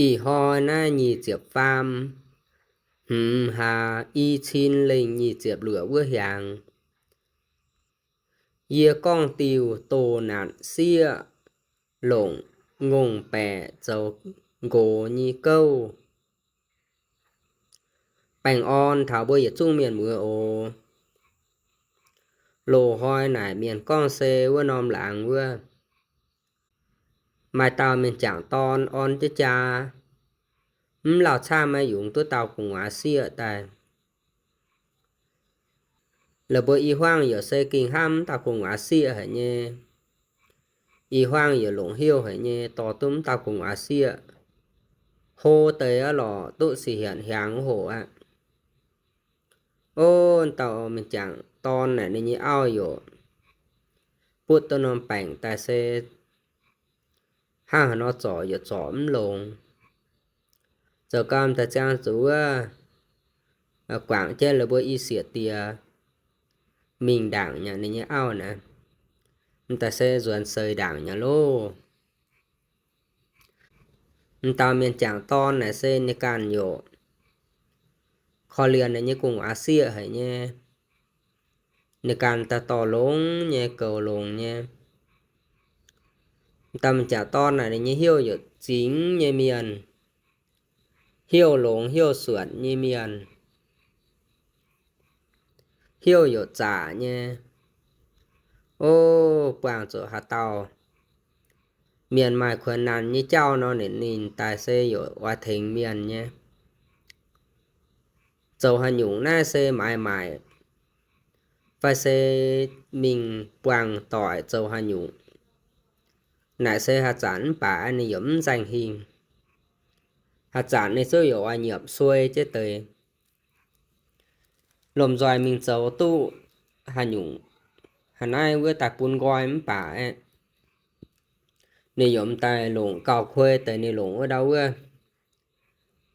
Ih hnoi naaiv nyic ziepc faam hmz hlaax, i cin lengh nyic ziepc luoqc wuov hnyangx, yie gorngv diuh doh naanc sieqv longc ngongh baeqc zoux nqox nyei gouv. Baengh orn taux mbuo yietc zungv mienh muoz oc. Loz-hnoi naaic mienh gorngv se wuov norm laangz wuov, maaih dauh mienh jangc dorn orn jienv jaa, mv lauh camv maiv yungz duqv dauh gu'nguaaz sieqv daaih. La'buo i hmuangv yaac se gengh hnamv dauh gu'nguaaz sieqv haic nyei. I hmuangv yaac longc heuc haic nyei, dorh duqv mv dauh gu'nguaaz sieqv, hlo deix aqv lorqc, duqv sic hienc hiaangx hoc aqv. Ov, dauh mienh jangc dorn naaic ninh nyei auv yaac butv duqv norm baengc daaih se hnangv haaix nor zorc yaac zorc mv longx. Zoux gau m'daaih ziangh zuqc wuov guangc jienv la'buo i sieqv diex mingh ndaangc nyei ninh nyei auv naaic, m'daaih se nzuonx seix ndaangc nyei loh. M'dauh mienh jangc dorn naaic se ninh ganh yaac korv-lienh ninh nyei gu'nguaaz sieqv haic nyei. Ninh ganh daaih dorh longx nyei, goux longx nyei. M'dauh mienh jangc dorn naaic ninh nyei heuc yaac zingx nyei mienh, heuc longx heuc suonc nyei mienh, heuc yaac zaqc nyei. Ov, buangh zuqc haaix dauh mienh maaih kuonx naanc nyei jauv nor, ninh daaih se yaac oix tengx mienh nyei. Zoux haaix nyungc naaiv se maaiz maaic fai se mingh buangh doic zoux haaix nyungc, naaic se haaix zanc mv baac ninh yaac mv nzaeng hingh. Haaix zanc ninh zungv yaac oix nyiepc suei jienv deix. Lomh nzoih mingh zoux duqv haaix nyungc haaix naaiv wuov daaih bun nqoi mv baac aeqv, ninh yaac m'daaih longc gauh kuei deix ninh longc wuov ndau wuov.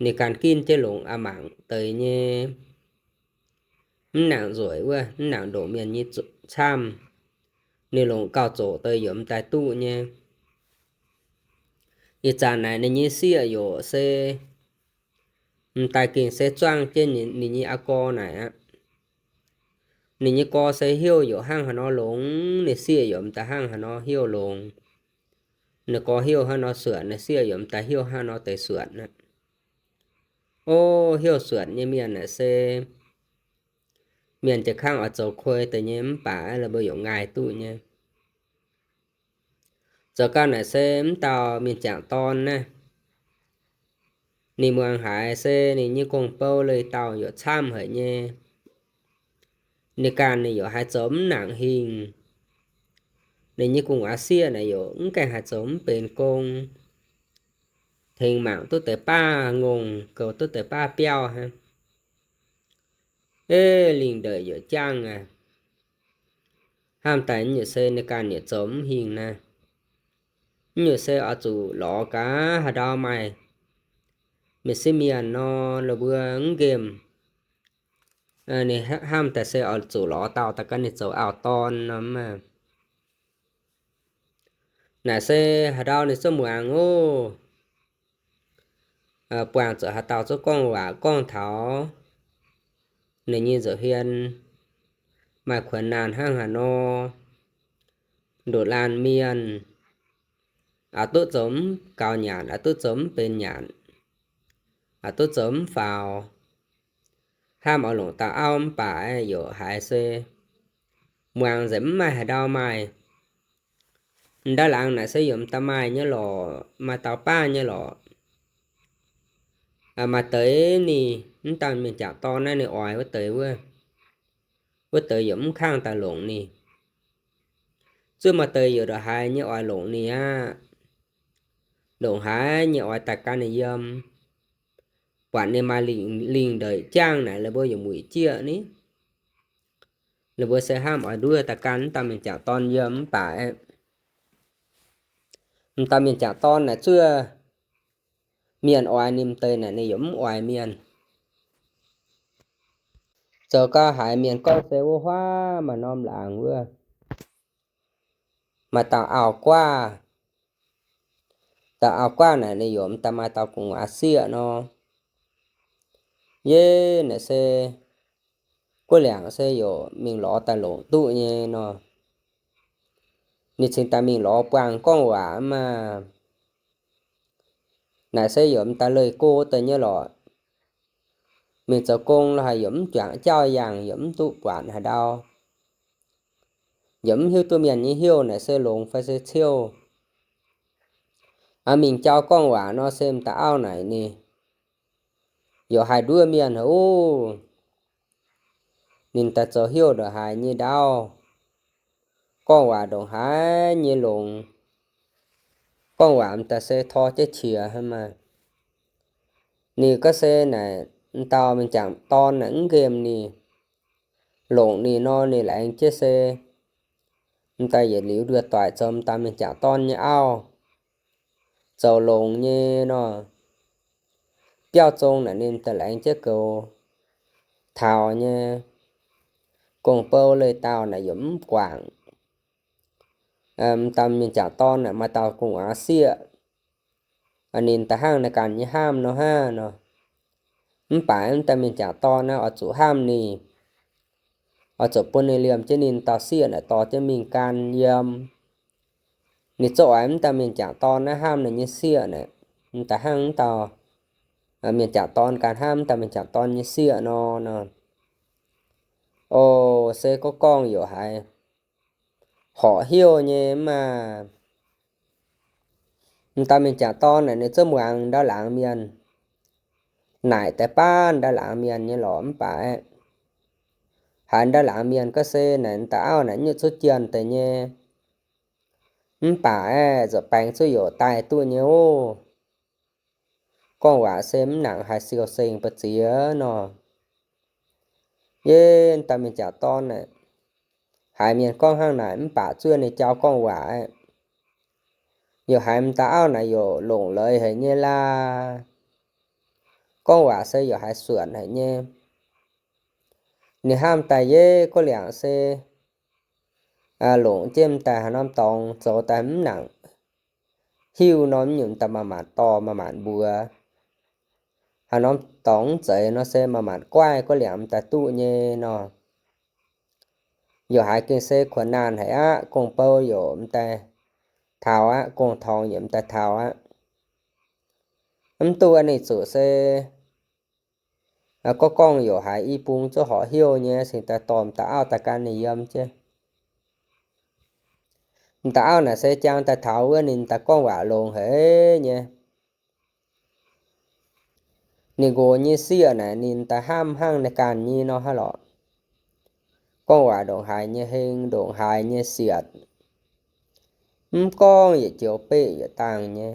Ninh ganh ginv jienv longc a'mangc deix nyei, mv nangc nzueic wuov, mv nangc ndongc mienh nyei camv. Ninh longc gauh zoqc deix yaac m'daaih duqv nyei. Ih zanc naaic ninh nyei sieqv yaac se m'daaih gengh se zuangv jienv ninh nyei aa gorx naaic aqv. Ninh nyei gorx se heuc yaac hnangv haaix nor longx, ninh sieqv yaac m'daaih hnangv haaix nor heuc longx. Ninh gorx heuc hnangv nor suonc, ninh sieqv yaac m'daaih heuc hnangv nor deix suonc aqv. Ov, heuc suonc nyei mienh naaic se mienh jiex kangv oix zoux kuei deix nyei mv baac la'buo yaac ngaih duqv nyei. Zoux gau naaic se mv dauh mienh jangc dorn naaiv, ninh muangx haiz se ninh nyei gong-bou leiz-dauh yaac camv haic nyei. Ninh ganh ninh yaac haiz zoux mv nangc hingh. Ninh nyei gu'nguaaz sieqv naaic yaac mv gaengh haiz zoux mv benx gong, tengx mangc duqv deix baav ngongh, goux duqv deix baav biauv hnangv. Eix, lingh ndeic yaac jangv aqv. Hnamv daaih nyungc se ninh ganh yaac zoux mv hingh naaiv. Nyungc se oix zuqc lorz gaax haaix ndau maaih mienh sieqv mienh nor, la'buo mv nqemh. Ninh hnamv daaih se oix zuqc lorz dauh daaih gan ninh zoux auv-dorn nor. Naaic se haaix ndau ninh zungv muangx oc. Buangh zuqc haaix dauh zungv gorngv waac gorngv taux ninh nyei nza'hmien maaih kuonx naanh hnangv haaix nor, ndoqc laanh mienh, aqc duqv zoux mv gaux nyanc, aqc duqv zoux mv benx nyanc, aqc duqv zoux mv faaux, hnamv oix longc dauh auv mv baac yaac haiz se muangx nzengc mv maaih haaix ndau maaih. Ndaaih laangz naaic se yaac m'daaih maaih nyei lorqc, maaih dauh baav nyei lorqc. Maaih deix ninh mv dangh mienh jangc dorn naaiv ninh oix wuov deix wuov, wuov deix yaac mv kangv daaih longc ninh. Zuov maaih deix yaac ndongc haaix nyei oix longc ninh aqv. Ndongc haaix nyei oix daaih gan ninh yiem. Buatc ninh maaih lingh, lingh ndeic jangv naaic, la'buo yaac muic jieqv ni. La'buo se hnamv oix nduov daaih gan mv dauh mienh jangc dorn yiem mv baac mv dauh mienh jangc dorn naaic zuov mienh oix ninh deix naaic ninh yaac mv oix mienh. Zoux gau haiz mienh gorngv se wuov huaav maaih norm laangz wuov, maaih dauh auv-guaav, dauh auv-guaav naaic ninh yaac m'daaih maaih dauh gu'nguaaz sieqv nor. Yie naaic se guov liangc se yaac mingh lorz daaih longc duqv nyei nor. Ninh cingx daaih mingh lorz buangh gorngv waac maah. Naaic se yaac m'daaih leih go deix nyei lorqc. Mingh zoux gong lo haic yaac mv juangc jauv yangh, yaac mv duqv buatc haaix ndau, yaac mv hiuv duqv mienh nyei heuv naaic se longx fai se ciouv. Aa, mingh jauv gorngv waac nor se m'daaih auv naaic ninh yaac haih nduov mienh haic oc. Ninh daaih zoux heuv ndongc haaix nyei ndaauv, gorngv waac ndongc haaix nyei longx, gorngv waac m'daaih se tor jienv qiex hnangv maah. Ninh gorngv se naaic m'dauh mienh jangc dorn naaic mv nqemh ninh, longc ninh nor ninh laengz jienv se m'daaih yietc liuz nduov doic zoux m'daaih mienh jangc dorn nyei auv, zoux longx nyei nor. Biauv zong naaic ninh m'daaih laengz jienv goux taux nyei, gong-bou leih dauh naaic yaac mv guangc. M'daaih mienh jangc dorn naaic maaih dauh gu'nguaaz sieqv, ninh da'hnangv naaiv ganh nyei hnamv nor hnangv nor. Mv baac m'daaih mienh jangc dorn naaiv oix zuqc hnamv ninh, oix zuqc bun ninh liemh jienv ninh dauh sieqv naaic dorh jienv mingh gan yiem. Ninh zungv oix m'daaih mienh jangc dorn naaiv hnamv ninh nyei sieqv naaic, m'daaih hnangv m'daaih mienh jangc dorn ganh hnamv m'daaih mienh jangc dorn nyei sieqv nor nor. O, se gorngv gorngv yaac haiz horpc heuv nyei maah. M'daaih mienh jangc dorn naaic ninh zungv muangx ndau laangz mienh, naaic deix baav ndau laangz mienh nyei lorqc mv baac aeqv, haiz ndau laangz mienh gorngv se naaic m'daaih auv naaic nyutc zuqc jienh deix nyei. Mv baac aeqv, nzuonx baengx zuqc yaac daaih duqv nyei oc. Gorngv waac se mv nangc haaix siou seng ba'ziex nor. Yie m'daaih mienh jangc dorn naaic, haiz mienh gorngv hnangv naaic mv baac zuov ninh jauv gorngv waac aeqv, yaac haiz m'daaih auv naaic yaac longc leiz haic nyei laa. Gorngv waac se yaac haiz suonc haic nyei. Ninh hnamv daaih yie gorngv liangc se longc jienv m'daaih haaix norm dorngx zoux daaih mv nangc hiuv nor, mv nyungc m'daaih manc-manc dorh manc-manc mbuox. Haaix norm dorngx mv zeiz nor se manc-manc guaih gorngv liangc m'daaih duqv nyei nor. Yaac haiz gengh se kuonx naanh haic aqv, gong-bou yaac m'daaih taux aqv, gong-torngx yaac m'daaih taux aqv. Mv duqv ninh zuqc se gorngv gorngv yaac haiz i bung zuqc horpc heuv nyei, cingx daaih dorh m'daaih auv daaih gan ninh yiem jienv. M'daaih auv naaic se jang daaih taux wuov ninh daaih gorngv waac longx haic nyei. Ninh nqox nyei sieqv naaic ninh daaih hnamv hnangv naaiv ganh nyei nor hnangv lorqc. Gorngv waac ndongc haaix nyei heng, ndongc haaix nyei sietc, mv gorngv yietc joux beqv yietc dangh nyei.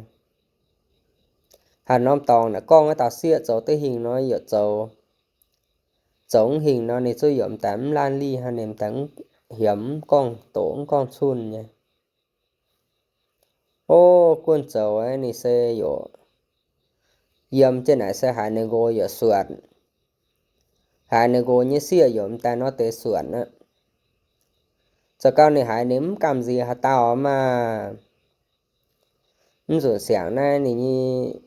Haaix norm dorngx naaic gorngv wuov dauh sieqv zoux duqv hingh nor yaac zoux, zoux mv hingh nor ninh zuqc yaac m'daaih mv laanh lih hnangv, ninh m'daaih hiemx mv gorngv doqc mv gorngv cunh nyei. O, gunv zoux ninh se yaac yiem jienv naaic se haiz ninh nqox yaac suonc, haiz ninh nqox nyei sieqv yaac m'daaih nor deix suonc aqv. Zoux gau ninh haiz ninh mv gamh nziex haaix dauh maah. Mv nzunc siangx naaiv ninh nyei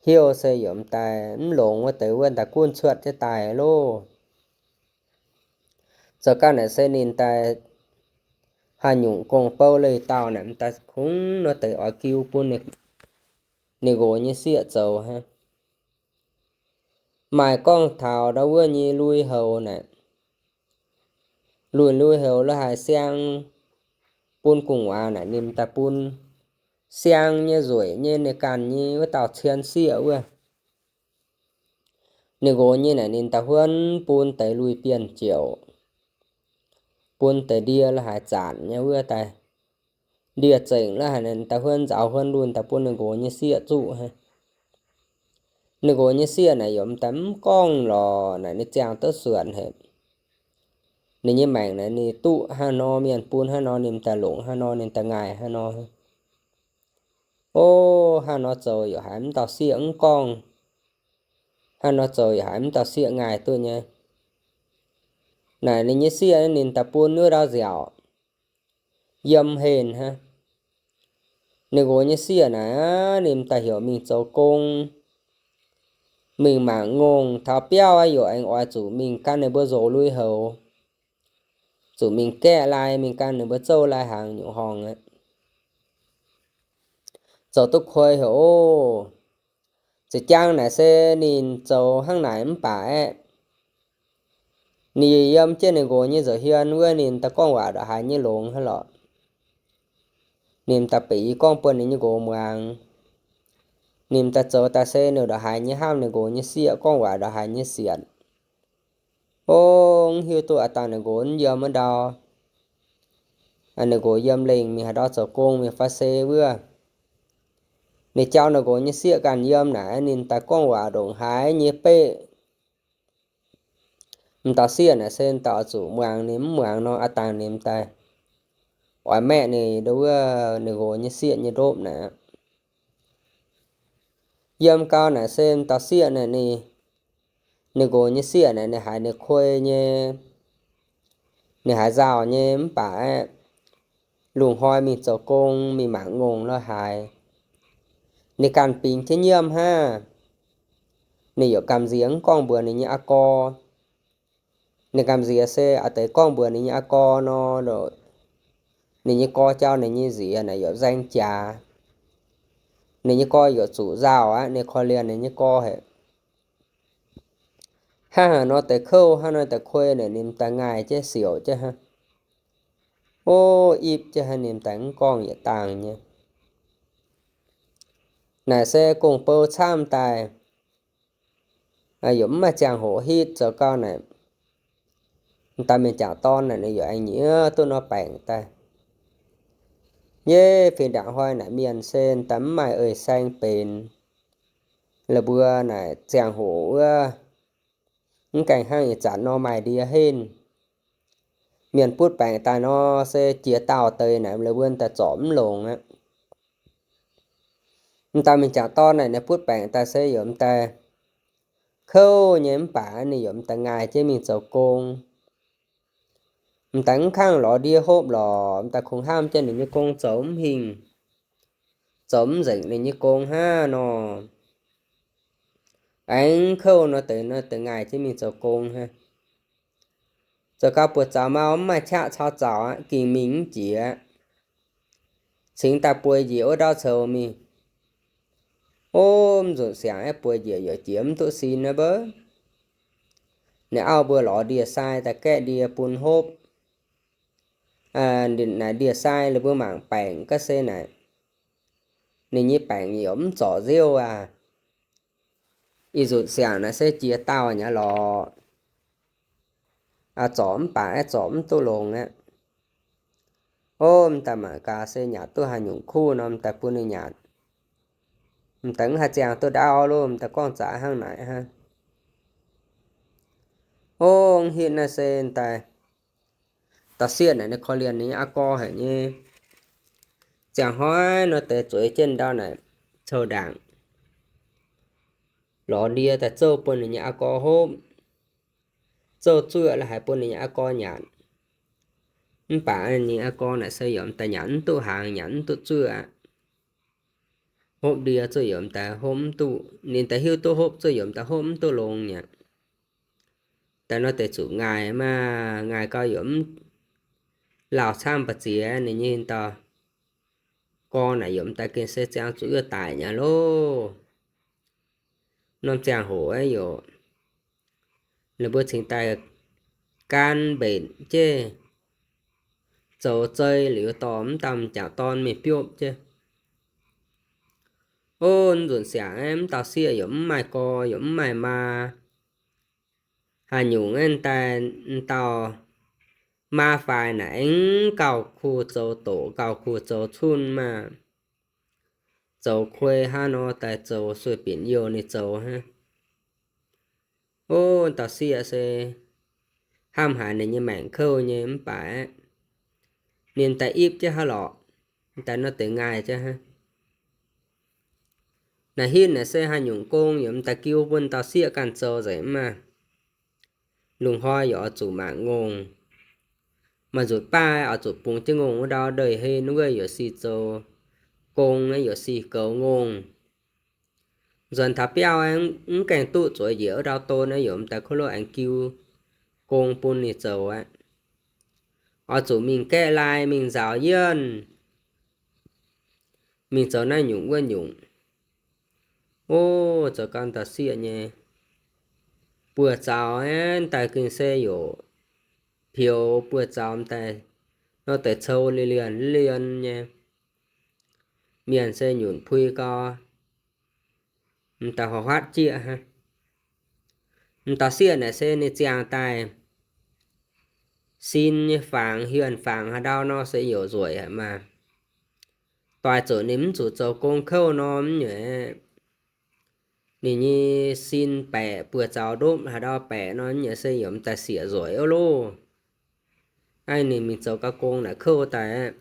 heuv se yaac m'daaih mv longx wuov deix wuov m'daaih gunv cuotv jienv daaih loh. Zoux gau naaic se ninh daaih haaix nyungc gong-bou leih dauh naaic m'daaih kungx nor deix oix jiu bun ninh nqox nyei sieqv zoux hnangv. Maaih gorngv taux ndau wuov nyei lui-houx naaic, lui, lui-houx lo haic siang bun gu'nguaaz naaic ninh m'daaih bun siang nyei nzueic nyei ninh ganh nyei wuov dauh cien sieqv wuov. Ninh nqox nyei naaic ninh da'huonv bun deix lui-bienh ziouc, bun deix ndie lo haic zanc nyei wuov daaih. Ndie-zengc lo haic ninh da'huonv nzaaux huonv lui daaih bun ninh nqox nyei sieqv zuqv hnangv. Ninh nqox nyei sieqv naaic yaac m'daaih mv gorngv lorqc, naaic ninh ziangh duqv suonc haic. Ninh nyei maengc naaic ninh duqv hnangv nor, mienh bun hnangv nor, ninh m'daaih longc hnangv nor, ninh daaih ngaih hnangv nor. O, hnangv nor zoux yaac haiz mv dauh sieqv mv gorngv. Hnangv nor zoux yaac haiz mv dauh sieqv ngaih duqv nyei. Naaic ninh nyei sieqv ninh daaih bun wuov ndau nziaauc yiem hehn hnangv. ninh nqox nyei sieqv naaic, ninh m'daaih heuc mingh zoux gong, mingh mangc ngongh taux biauv aqv, yaac aengx oix zuqc mingh gan ninh mbuo nzox lui-houx, zuqc mingh gaeqv lai, mingh gan ninh mbuo zouv lai-hnaangx nyungc horngh aqv. Zoux duqv kuei heuc oc. Za'jangv naaic se ninh zoux hnangv naaic mv baac aeqv, ninh yiem jienv ninh nqox nyei nza'hmien wuov, ninh daaih gorngv waac ndongc haaix nyei longx hnangv lorqc. Ninh daaih beic yie gorngv bun ninh nyei nqox muangx. Ninh daaih zoux daaih se ninh ndongc haaix nyei hnamv ninh nqox nyei sieqv, gorngv waac ndongc haaix nyei sienx. O, mv hiuv duqv aav dangh ninh nqox yiem wuov ndau, ninh nqox yiem lengh mingh haaix ndau zoux gong mingh fai se wuov, ninh jauv ninh nqox nyei sieqv ganh yiem naaic, ninh daaih gorngv waac ndongc haaix nyei beqv. M'dauh sieqv naaic se m'dauh oix zuqc muangx, ninh mv muangx nor, aav dangh ninh m'daaih oix maeqv ninh ndo wuov ninh nqox nyei sieqv nyei ndopv naaic. Yiem gau naaic se m'dauh sieqv naaic ninh, ninh nqox nyei sieqv naaic ninh haiz ninh kuei nyei, ninh haiz nzauh nyei mv baac aeqv, lungh hnoi mingh zoux gong mingh mangc ngongh lo haaix, ninh ganh bingx jienv nyiemv hnangv. Ninh yaac gamh nziex mv gorngv mbuox ninh nyei aa gorx. Ninh gamh nziex se a'deix gorngv mbuox ninh nyei aa gorx nor, ninh nyei gorx jauv ninh nyei nziex naaic yaac nzaeng jaax. Ninh nyei gorx yaac zuqc nzauh aqv, ninh korv-lienh ninh nyei gorx haic. Hnangv haaix nor deix kouv, hnangv nor deix kuei naaic ninh m'daaih ngaih jienv siouc jienv hnangv. O, ipv jienv hnangv, ninh m'daaih mv gorngv yietc dangh nyei. Naaic se gong-bou camv daaih, yaac mv maaih ziangh hoc hitv zoux gau naaic, m'daaih mienh jangc dorn naaic ninh yaac aengx nyiec duqv nor baengc daaih. Yie fih ndaangc hnoi naaic mienh se m'daaih mv maaih eix saeng benx. La'buo naaic ziangh hoc wuov, mv gaengh hnangv ih zanc nor maaih ndie henv. Mienh butv baengc daaih nor se jiex dauh deix naaic la'buo daaih zorc mv longx aqv. M'daaih mienh jangc dorn naaic ninh butv baengc daaih se yaac m'daaih kouv nyei mv baac ninh yaac m'daaih ngaih jienv mingh zoux gong. M'daaih mv kangv lorz ndie hopv lorqc, m'daaih kungx hnamv jienv ninh nyei gong zoux mv hingh, zoux mv nzengc ninh nyei gong hnangv nor. Aengx kouv nor deix nor deix ngaih jienv mingh zoux gong hnangv. Zoux gau buoz zaux mau mv maaih qaqv caux zaux aqv, gingh mingh mv jiex. Cingx daaih bueix njiec wuov ndau coux mingh. O, mv nzunc siangx aeqv, bueix njiec yaac jiex mv duqv sin aqv mbouv. Ninh auv mbuo lorz ndie-sai daaih gaeqv ndie bun hopv. Naaic ndie-sai la'buo mangc baengc gaav se naaic, ninh nyei baengc yaac mv zorc nziouv aqv. Ih nzunc siangx naaic se jiex dauh nyei lorqc. Zorc mv baac aeqv, zorc mv duqv longx aqv. O, m'daaih mangc gaax se nyanc duqv haaix nyungc kuv nor, m'daaih bun ninh nyanc. M'daaih mv haih ziangh duqv ndaauv loh, m'daaih gorngv zaqc hnangv naaic hnangv. O, mv hitv naaiv se m'daaih, dauh sieqv naaic ninh korv-lienh ninh nyei aa gorx haic nyei. Ziangh hnoi nor deix zueiz jienv ndau naaic cou-ndaangc, lorz ndie daaih zouv bun ninh nyei aa gorx hopv, zouv zuoqv la'haiz bun ninh nyei aa gorx nyanc. Mv baac ninh nyei aa gorx naaic se yaac m'daaih nyanc mv duqv hnaangx, nyanc mv duqv zuoqv aqv. Hopv ndie zuqc yaac m'daaih hopv mv duqv. Ninh daaih hiuv duqv hopv zuqc yaac m'daaih hopv mv duqv longx mi'aqv. Daaih nor deix zuqc ngaih maah, ngaih gau yaac mv lauh camv ba'ziex, ninh nyei dauh gorx naaic yaac m'daaih gengh se ziangh zuqc yuoqv daic nyei loh. Norm ziangh hoc aeqv, yaac ninh mbuo cingx daaih gan mbenc jienv zoux zei liuz dorh mv dauh m'jangc dorn mingh biopv jienv. O, nzunc siangx aeqv, mv dauh sieqv yaac mv maaih gorx yaac mv maaih maa. Haaix nyungc aeqv, daaih m'dauh maa faix naaic aengx gauh kuh zoux doqc, gauh kuh zoux cunv maah. Zoux kuei hnangv nor daaih zoux sueih binc youh ninh zoux hnangv. O, dauh sieqv se hnamv haic ninh nyei maengc kouv nyei mv baac aeqv, ninh daaih ipv jienv hnangv lorqc, daaih nor deix ngaih jienv hnangv. Naaic hitv naaic se haaix nyungc gong yaac m'daaih giu bun dauh sieqv ganh zoux nzengc mv maah. Lungh hnoi yaac oix zuqc mangc ngongh. Maaih nzunc baav oix zuqc bungx jienv ngongh wuov ndau ndeic hlen wuov yaac sic zoux. gong, yaac sic goux ngongh. Nzuonx taux biauv mv gaengh duqv zueiz njiec wuov ndau don, yaac m'daaih kuv loh aengx jiu gong bun ninh zoux aqv. Oix zuqc mingh gaeqv lai, mingh nzaaux yienh, mingh zoux naaiv nyungc wuov nyungc. O, zoux gau m'dauh sieqv nyei buoz-zaux aeqv, m'daaih gengh se yaac peux buoz-zaux m'daaih nor deix cou liuz lienh lienh nyei. Mienh se nyunc pui gau, m'daaih huaax huaatv jieqv hnangv. M'dauh sieqv naaic se ninh ziangh daaih sin nyei fangx, hienh fangx haaix ndau nor se yaac nzueic haic maah. Doix zuqc ninh mv zuqc zoux gong kouv nor mv nyuoqc, ninh nyei sin baeqc, buoz-zaux ndopv haaix ndau baeqc nor nyei se yaac m'daaih siec nzueic ov loh. Aav, ninh mingh zoux gau gong naaic kouv daaih aqv,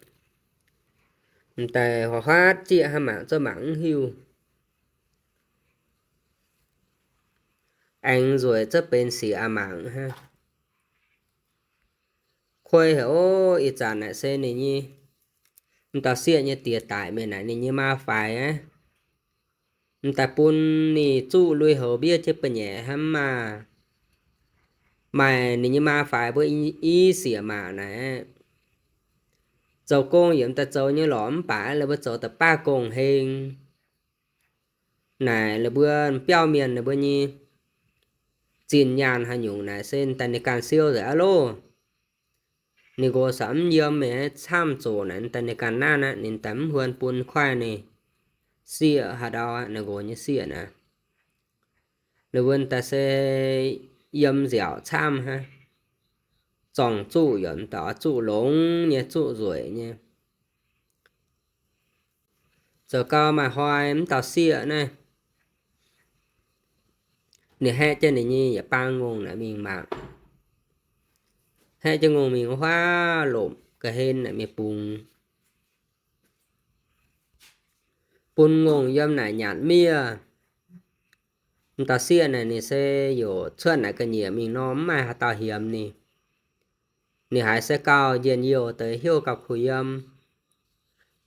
m'daaih huaax huaatv jieqv hnangv, mangc zungv mangc mv hiuv. Aengx nzueic zungv benx sic a'mangc hnangv. Kuei haic ov, ih zanc naaic se ninh nyei, m'dauh sieqv nyei diex daic mingh naaic ninh nyei maa faix aqv. M'daaih bun ninh zuqv lui-houx mbiev jienv ba'nyeic hnangv maah. Maaih ninh nyei maa faix mbuo i siec maac naaic, zoux gong yaac m'daaih zoux nyei lorqc, mv baac la'buo zoux da'baav gong heng. Naaic la'buo biauv mienh ninh mbuo nyei zinh nyaanh haaix nyungc naaic se daaih ninh ganh siou nzengc aqv loh. Ninh nqox saax mv yiem, camv zoqc naaic daaih ninh ganh nanv aqv, ninh daaih mv huon bun kuaaiv ninh sieqv haaix ndau aqv, ninh nqox nyei sieqv naaic. Ninh mbuo daaih se yiem nziaauc camv hnangv, zorngh zuqv yaac m'daaih oix zuqv longx nyei, zuqv nzueic nyei. Zoux gau maaih hnoi m'dauh sieqv naaiv, ninh haeqv jienv ninh nyei yietc bang ngongh naaic mingh mangc. Haeqv jienv ngongh mingh huaav lomc ga'hlen naaic mingh bungx, bun ngongh yiem naaic nyanc miev. M'dauh sieqv naaic ninh se yaac cuotv naaic ga'nyiec mingh nor mv maaih haaix dauh hiemx ninh. Ninh haiz se gauh njien-youh deix, heuc gauh kuh yiem.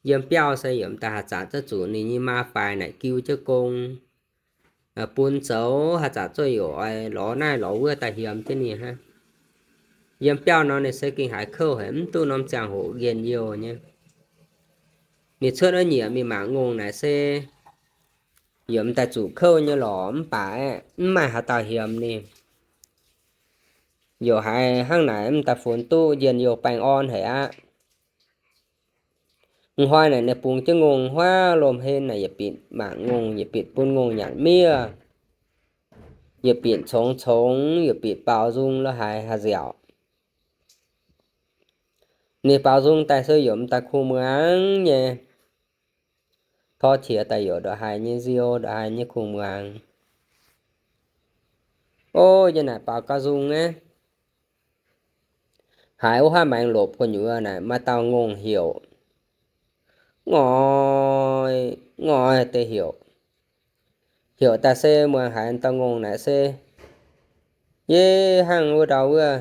Yiem biauv se yaac m'daaih haaix zanc zungv zuqc ninh nyei maa faix naaic jiu jienv gong bun zoux, haaix zanc zungv yaac oix lorz naaiv lorz wuov daaih hiemx jienv ninh hnangv. Yiem biauv nor ninh se gengh haiz kouv haic, mv duqv norm ziangh hoc njien-youh nyei. Ninh cuotv wuov nyiec mingh mangc ngongh naaic se yaac m'daaih zuqc kouv nyei lorqc, mv baac aeqv, mv maaih haaix dauh hiemx ninh. Yaac haiz hnangv naaic m'daaih funx duqv njien-youh baengh orn haic aqv. M'hnoi naaic ninh bungx jienv ngongh huaav lomc hlen naaic yietc binc mangc ngongh, yietc binc bun ngongh nyanc miev, yietc binc congx congx, yietc binc baaux nzung lo haaix haaix nziaauc. Ninh baaux nzung daaih se yaac m'daaih kungx muangx nyei. Tor qiex daaih yaac ndongc haaix nyei nziou, ndongc haaix nyei kungx muangx. O, yie naaic baaux gau nzung aqv. Haiz wuov haav maengx lopc gu'nyuoz naaic maaih dauh ngongh heuc, ngoi, ngoi deix heuc. Heuc daaih se muangx haiz dauh ngongh naaic se, yie hnangv wuov ndau wuov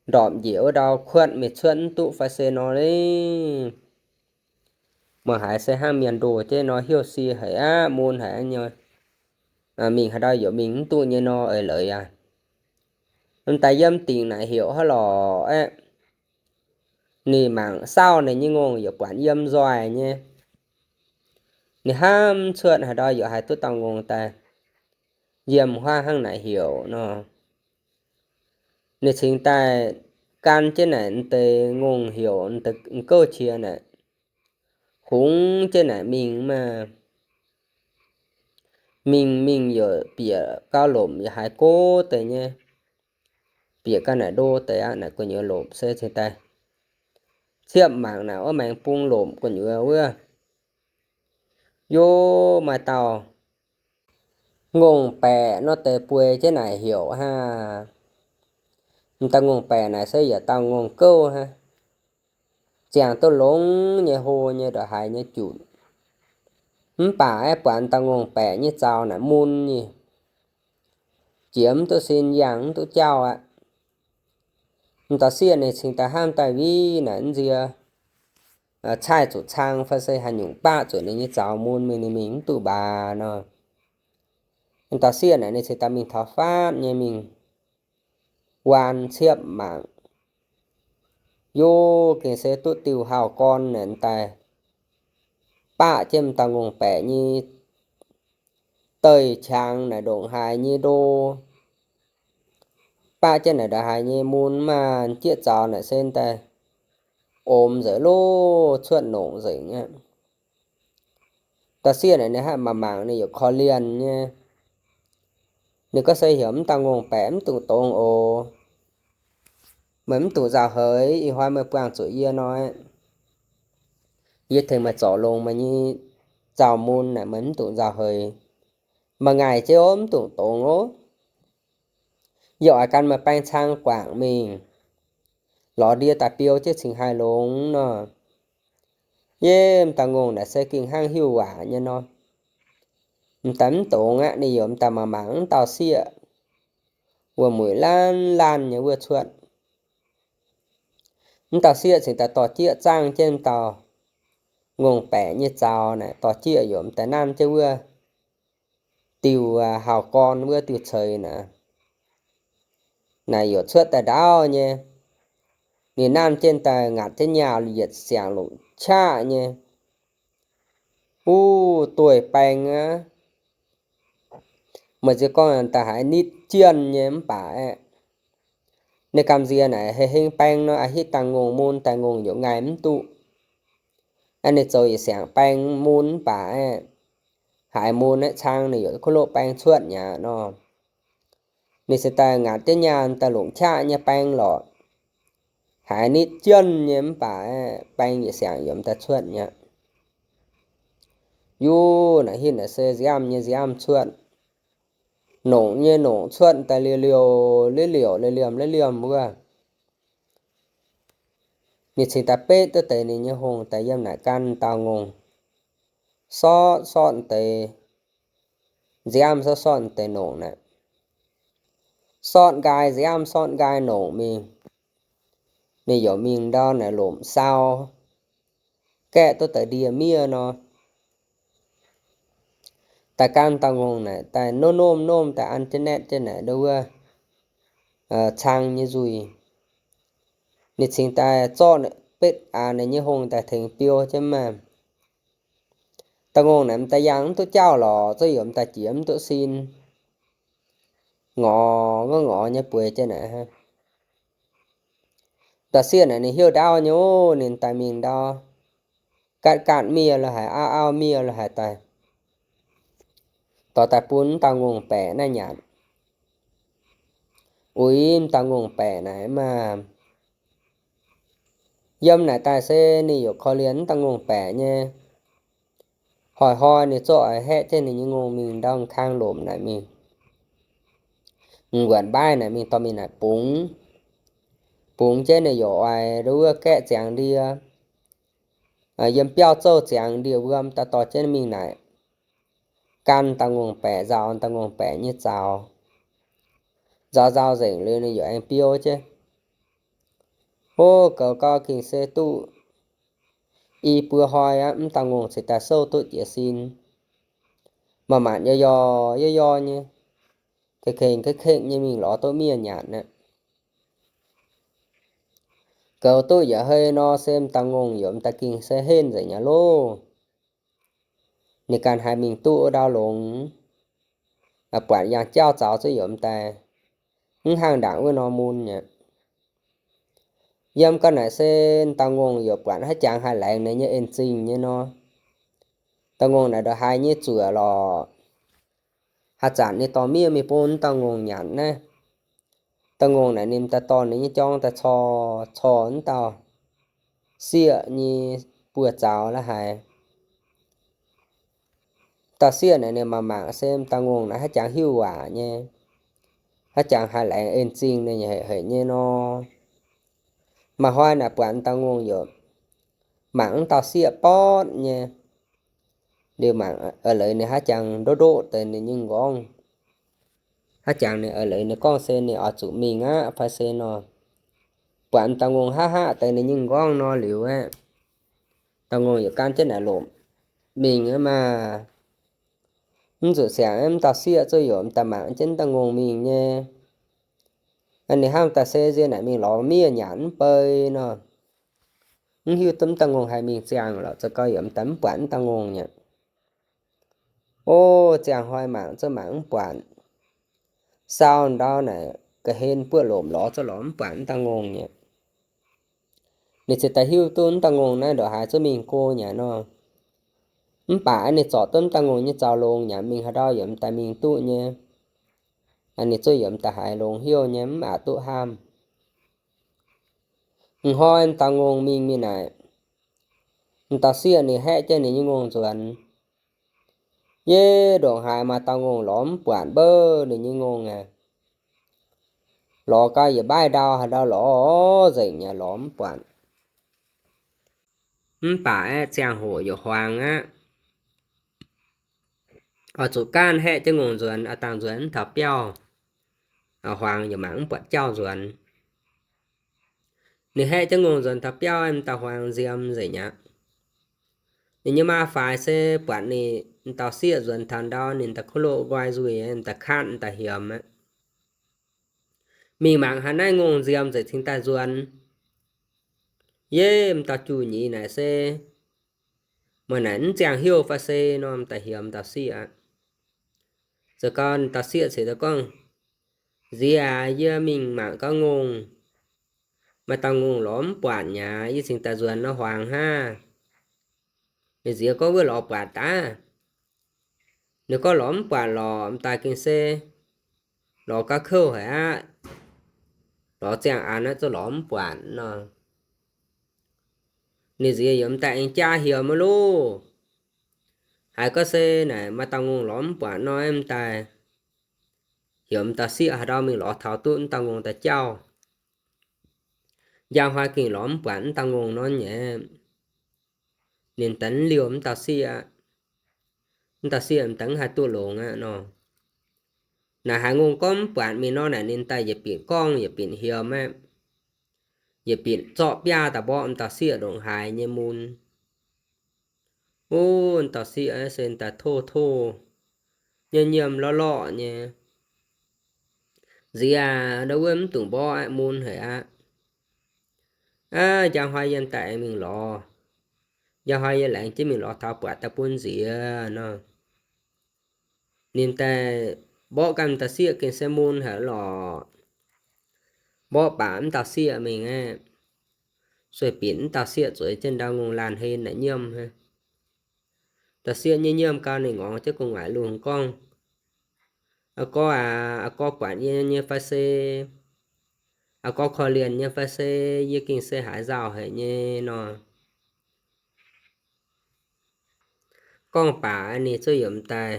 ndorpc njiec wuov ndau kuotv mingh cuotv mv duqv fai se nor le. Muangx haiz se hnangv mienh ndoh jienv nor, heuc sie haic aqv, mun haic aqv nyei. Mingh haaix ndau yaac mingh mv duqv nyei nor, eix leiz aqv. M'daaih yiem dingc naaic heuc hnangv lorqc aeqv. Ninh mangc saauv ninh nyei ngongh yaac buatc yiem nzoih nyei. Ninh hnamv cuotv haaix ndau yaac haih duqv dauh ngongh daaih yiem huaav hnangv naaic heuc nor. Ninh cingx daaih gan jienv naaic deix ngongh heuc deix gouv qiex naaic, hungx jienv naaic mingh maah. Mingh mingh yaac bieqc gauh lomc yaac haiz gox deix nyei. Bieqc ga'naaiv ndo deix aqv, naaic gu'nyuoz lomc se cingx daaih ciepv mangc naaic wuov maengx bung lomc gu'nyuoz wuov. Yov, maaih dauh ngongh baeqc nor deix bueix jienv naaic heuc hnangv. M'daaih ngongh baeqc naaic se yietc dauh ngongh gouv hnangv. Ziangh duqv longx nyei, hlo nyei, ndongc haaix nyei junc. Mv baac aeqv, buatc m'daaih ngongh baeqc nyei zaux naaic mun nyei, jiex mv duqv sin, yangh mv duqv jauv aqv. M'dauh sieqv ninh cingx daaih hnamv daaih, Viv, naaic mv nziex caih zuqc cang fai se haaix nyungc baqv zuqc ninh nyei zaux mun mingh, ninh mingh mv duqv mbaac nor. Dauh sieqv naaic ninh cingx daaih mingh taux faatv nyei mingh waan ciepv mangc, yov gengh se duqv diuh hauv-gorn naaic daaih baqv jienv m'dauh ngongh baeqc nyei deic-qangx naaic ndongc haaix nyei ndo, baqv jienv naaic ndongc haaix nyei mun, maaih jieqv zaux naaic se daaih omx nzengc loh, cuotv nongc nzengc aqv. Dauh sieqv naaic ninh hnangv mangc mangc ninh yaac korv-lienh nyei. Ninh gorngv se heuc m'dauh ngongh baeqc mv dungx dongz oc. Meih mv dungx nzauh heix, ih hnoi meih buangh zuqc yie nor, yie tengx meih zorc longx meih nyei zaux mun naaic, meih mv dungx nzauh heix. Meih ngaih jienv mv dungx dongz oc. Yie oix gan meih baeng cang guangc mingh, lorz ndie daaih biou jienv cingx haih longx nor. Yie m'dauh ngongh naaic se gengh hnangv hiuv waac nyei nor. M'daaih mv dongz aqv, ninh yaac m'daaih mangc mangc m'dauh sieqv, wuom-mueic laanh laanh nyei wuov cuotv. M'dauh sieqv cingx daaih dorh jieqv zaangh jienv m'dauh ngongh baeqc nyei zaux naaic, dorh jieqv yaac m'daaih nanv jienv wuov diuh hauv-gorn wuov diuh ceix naaic, naaic yaac cuotv daaih ndaauv nyei. Ninh nanv jienv daaih ngaatc jienv nyaah yietc siangx longc qaqv nyei, uv, dueiv baeng aqv. Meih nziex gorngv daaih haiz nitv jienh nyei mv baac aeqv, ninh gamh nziex naaic hei heng baeng nor, a'hitv dangh ngongh mun daaih ngongh yaac ngaih mv duqv. Aeqv, ninh zoux yietc siangx baeng mun mv baac aeqv, haiz mun aeqv cang ninh yaac kuv loqv baeng cuotv mi'aqv nor. Ninh se daaih ngaatc jienv nyaanh daaih longc qaqv nyei baeng lorqc, haiz nitv jienh nyei mv baac aeqv, baeng yietc siangx yaac m'daaih cuotv mi'aqv. Yuv naaic hitv naaic se nziaamv nyei nziaamv cuotv, nongc nyei nongc cuotv daaih liouh liouh, liouh liouh, liouh liemh, liouh liemh wuov. Ninh cingx daaih betv duqv deix ninh nyei hungh daaih yiem naaic gan dauh ngongh, sortv sortv deix nziaamv, sortv sortv deix nongc naaic, sortv nqaai nziaamv, sortv nqaai nongc mingh. Ninh yaac mingh ndau naaic lomc sau, gaeqv duqv deix ndie-miev nor, daaih gan dauh ngongh naaic daaih nomv nomv nomv daaih an jienv naetv jienv naaic ndo wuov cang nyei nzuih. Ninh cingx daaih zorqv betv aax ninh nyei hungh daaih tengx biou jienv maah. Dauh ngongh naaic m'daaih yangh mv duqv jauv lorqc, zungv yaac m'daaih jiex mv duqv sin, ngorc ngorc ngorc nyei bueix jienv naaic. Dauh sieqv naaic ninh hiuv ndaauv nyei oc, ninh daaih mingh ndau, gaatv gaatv miev lo haic, auv auv miev lo haic daaih, dorh daaih bun m'dauh ngongh baeqc naaiv nyanc. Uix m'dauh ngongh baeqc naaic maah, yiem naaic daaih se ninh yaac korv-lienh m'dauh ngongh baeqc nyei. Hnoi-hnoi ninh zorqv haeqv jienv ninh nyei ngongh mingh ndau kang lomc naaic mingh, m'nqorngv mbaaih naaic mingh dorh mingh naaic bungx. Bungx jienv ninh yaac oix ndo wuov gaeqv ziangx ndie, yiem biauv zouv ziangx ndie-wuom daaih dorh jienv mingh naaic gan dauh ngongh baeqc, nzaaux dauh ngongh baeqc nyei zaux. Nzaaux nzaaux nzengc liuz ninh yaac aengx biou jienv. Hov, goux gau gengh se duqv i buo hnoi aqv, m'dauh ngongh cingx daaih souv duqv jiez sin. Maaih maanc yaac yaac yaac yaac nyei, kengx kengx kengx nyei mingh lorz duqv miev nyanc aqv. Goux duqv yaac hei nor se m'dauh ngongh yaac m'daaih gengh se henv nzengc nyei loh. Ninh ganh haiz mingh duqv wuov ndau longx, buatc yangh jauv zaux zuqc yaac m'daaih mv hnangv ndaangc wuov nor mun aqv. Yiem ga'naaiv se m'dauh ngongh yaac buatc haaix jangx haih laengz ninh nyei en-zingh nyei nor. Dauh ngongh naaic ndongc haaix nyei zuoqc lorqc, haaix zanc ninh dorh miev mingh bun m'dauh ngongh nyanc naaiv, dauh ngongh naaic ninh m'daaih dorh ninh nyei jorng daaih cor, cor m'dauh sieqv nyei buoz-zaux la'haaix. Dauh sieqv naaic ninh mangc mangc se m'dauh ngongh naaic haaix jangx hiuv waac nyei, haaix jangx haih laengz en-zingh ninh haic haic nyei nor. Maaih hnoi naaic buatc m'dauh ngongh yaac mangc m'dauh sieqv bortv nyei. Liuz mangc eix leiz ninh haaix jangx ndoqv ndoqv deix ninh nyei m'nqorngv. Haaix jangx ninh eix leiz ninh gorngv se ninh oix zuqc mingh aqv fai se nor. Buatc m'dauh ngongh haav haav deix ninh nyei m'nqorngv nor liuz aeqv, dauh ngongh yaac gan jienv naaic lomc mingh maah. Mv zuqc siangx, mv dauh sieqv zuqc yaac m'daaih mangc jienv dauh ngongh mingh nyei. Ninh hnamv daaih se nziex naaic mingh lorz miev nyanc mv bei nor, mv hiuv duqv mv dauh ngongh haih mingh ziangh lorqc, za'gengh yaac m'daaih mv buatc mv dauh ngongh nyei. O, ziangh hnoi mangc zuqc mangc mv buatc. Sau ndau naaic ga'hlen buoqv lomc lorz zuqc lorz mv buatc mv dauh ngongh nyei. Ninh ziouc daaih hiuv duqv mv dauh ngongh naaiv ndongc haaix zuqc mingh go nyei nor. Mv baac ninh zorc duqv mv dauh ngongh nyei zaux longx nyei, mingh haaix ndau yaac m'daaih mingh duqv nyei. Ninh zuqc yaac m'daaih haiz longx hnyouv nyei, mv aqc duqv hnamv. Hnoi m'dauh ngongh mingh mingh naaic, m'dauh sieqv ninh haeqv jienv ninh nyei ngongh nzuonx. Yie ndongc haaix maaih dauh ngongh lorz mv buatc mbouv ninh nyei ngongh aqv. Lorz gau yietc mbaaih ndau haaix ndau lorz nzengc yaac lorz mv buatc. Mv baac aeqv, ziangh hoc yaac huaang aqv. Oix zuqc gaanv haeqv jienv ngongh nzuonx, oix dangh nzuonx mv taux biauv, huaang yaac mangc mv buatc jauv nzuonx. Ninh haeqv jienv ngongh nzuonx taux biauv, m'dauh huaang nziemx nzengc aqv. Ninh nyei maa faix se buatc ninh m'dauh sieqv nzuonx taux ndau, ninh daaih kuv loqv nqoi nzuih, m'daaih katv, m'daaih hiemx aqv. Mingh mangc haaix naaiv ngongh nziemx nzengc cingx daaih nzuonx. Yie m'dauh juv nyei naaic se meih naaic mv ziangh hnyouv fai se nor, m'daaih hiemx m'dauh sieqv aqv. Za'gengh m'dauh sieqv ceix daaih gorngv, Nziex aac, yie mingh mangc gau ngongh. Maaih dauh ngongh lorz mv buatc nyei, yie cingx daaih nzuonx nor huaang hnangv. Ninh nziex gorngv, Wuov lorz buatc daaih? Ninh gorngv, Lorz mv buatc lorqc, m'daaih gengh se lorz gauh kouv haic aqv. Lorz ziangh an aqv, zuqc lorz mv buatc nor. Ninh nziex yaac m'daaih aengx jaa hiemx aqv loh. Haiz gorngv se naaic maaih dauh ngongh lorz mv buatc nor, m'daaih hiemx m'dauh sieqv haaix ndau mingh lorz taux duqv m'dauh ngongh daaih jauv. Njang hnoi gengh lorz mv buatc m'dauh ngongh nor nyei. Ninh daaih mv liouh m'dauh sieqv, m'dauh sieqv m'daaih mv haih duqv longx aqv nor. Naaic haiz ngongh gorngv mv buatc mingh nor naaic, ninh daaih yietc binc gorngv yietc binc hiemx aqv. Yietc binc zorqv biaav daaih mborqv m'dauh sieqv ndongc haaix nyei mun. O, m'dauh sieqv se daaih tov tov, nyiemv nyiemv lorqc lorqc nyei. Nziex aac, ndau wuov mv dungx mborqv aqv, mun haic aqv. Aav, njang hnoi yie daaih aengx mingh lorz. Njang hnoi yie laengz jienv mingh lorz taux buatc daaih bun nziex nor. Ninh daaih mborqv ganh m'dauh sieqv gengh se mun haic lorqc. Mborqv baac m'dauh sieqv mingh aqv. Sueih binc m'dauh sieqv zueiz jienv ndau ngongh laanh hlen naaic nyiemv. M'dauh sieqv nyiemv nyiemv gau ninh ngorc jienv gu'nguaaic lungh gorngv, Aa gorx aac, aa gorx buatc yie nyei fai se? Aa gorx korv-lienh nyei fai se? Yie gengh se haiz nzauh haic nyei nor. Gorngv baac ninh zuqc yiemx daaih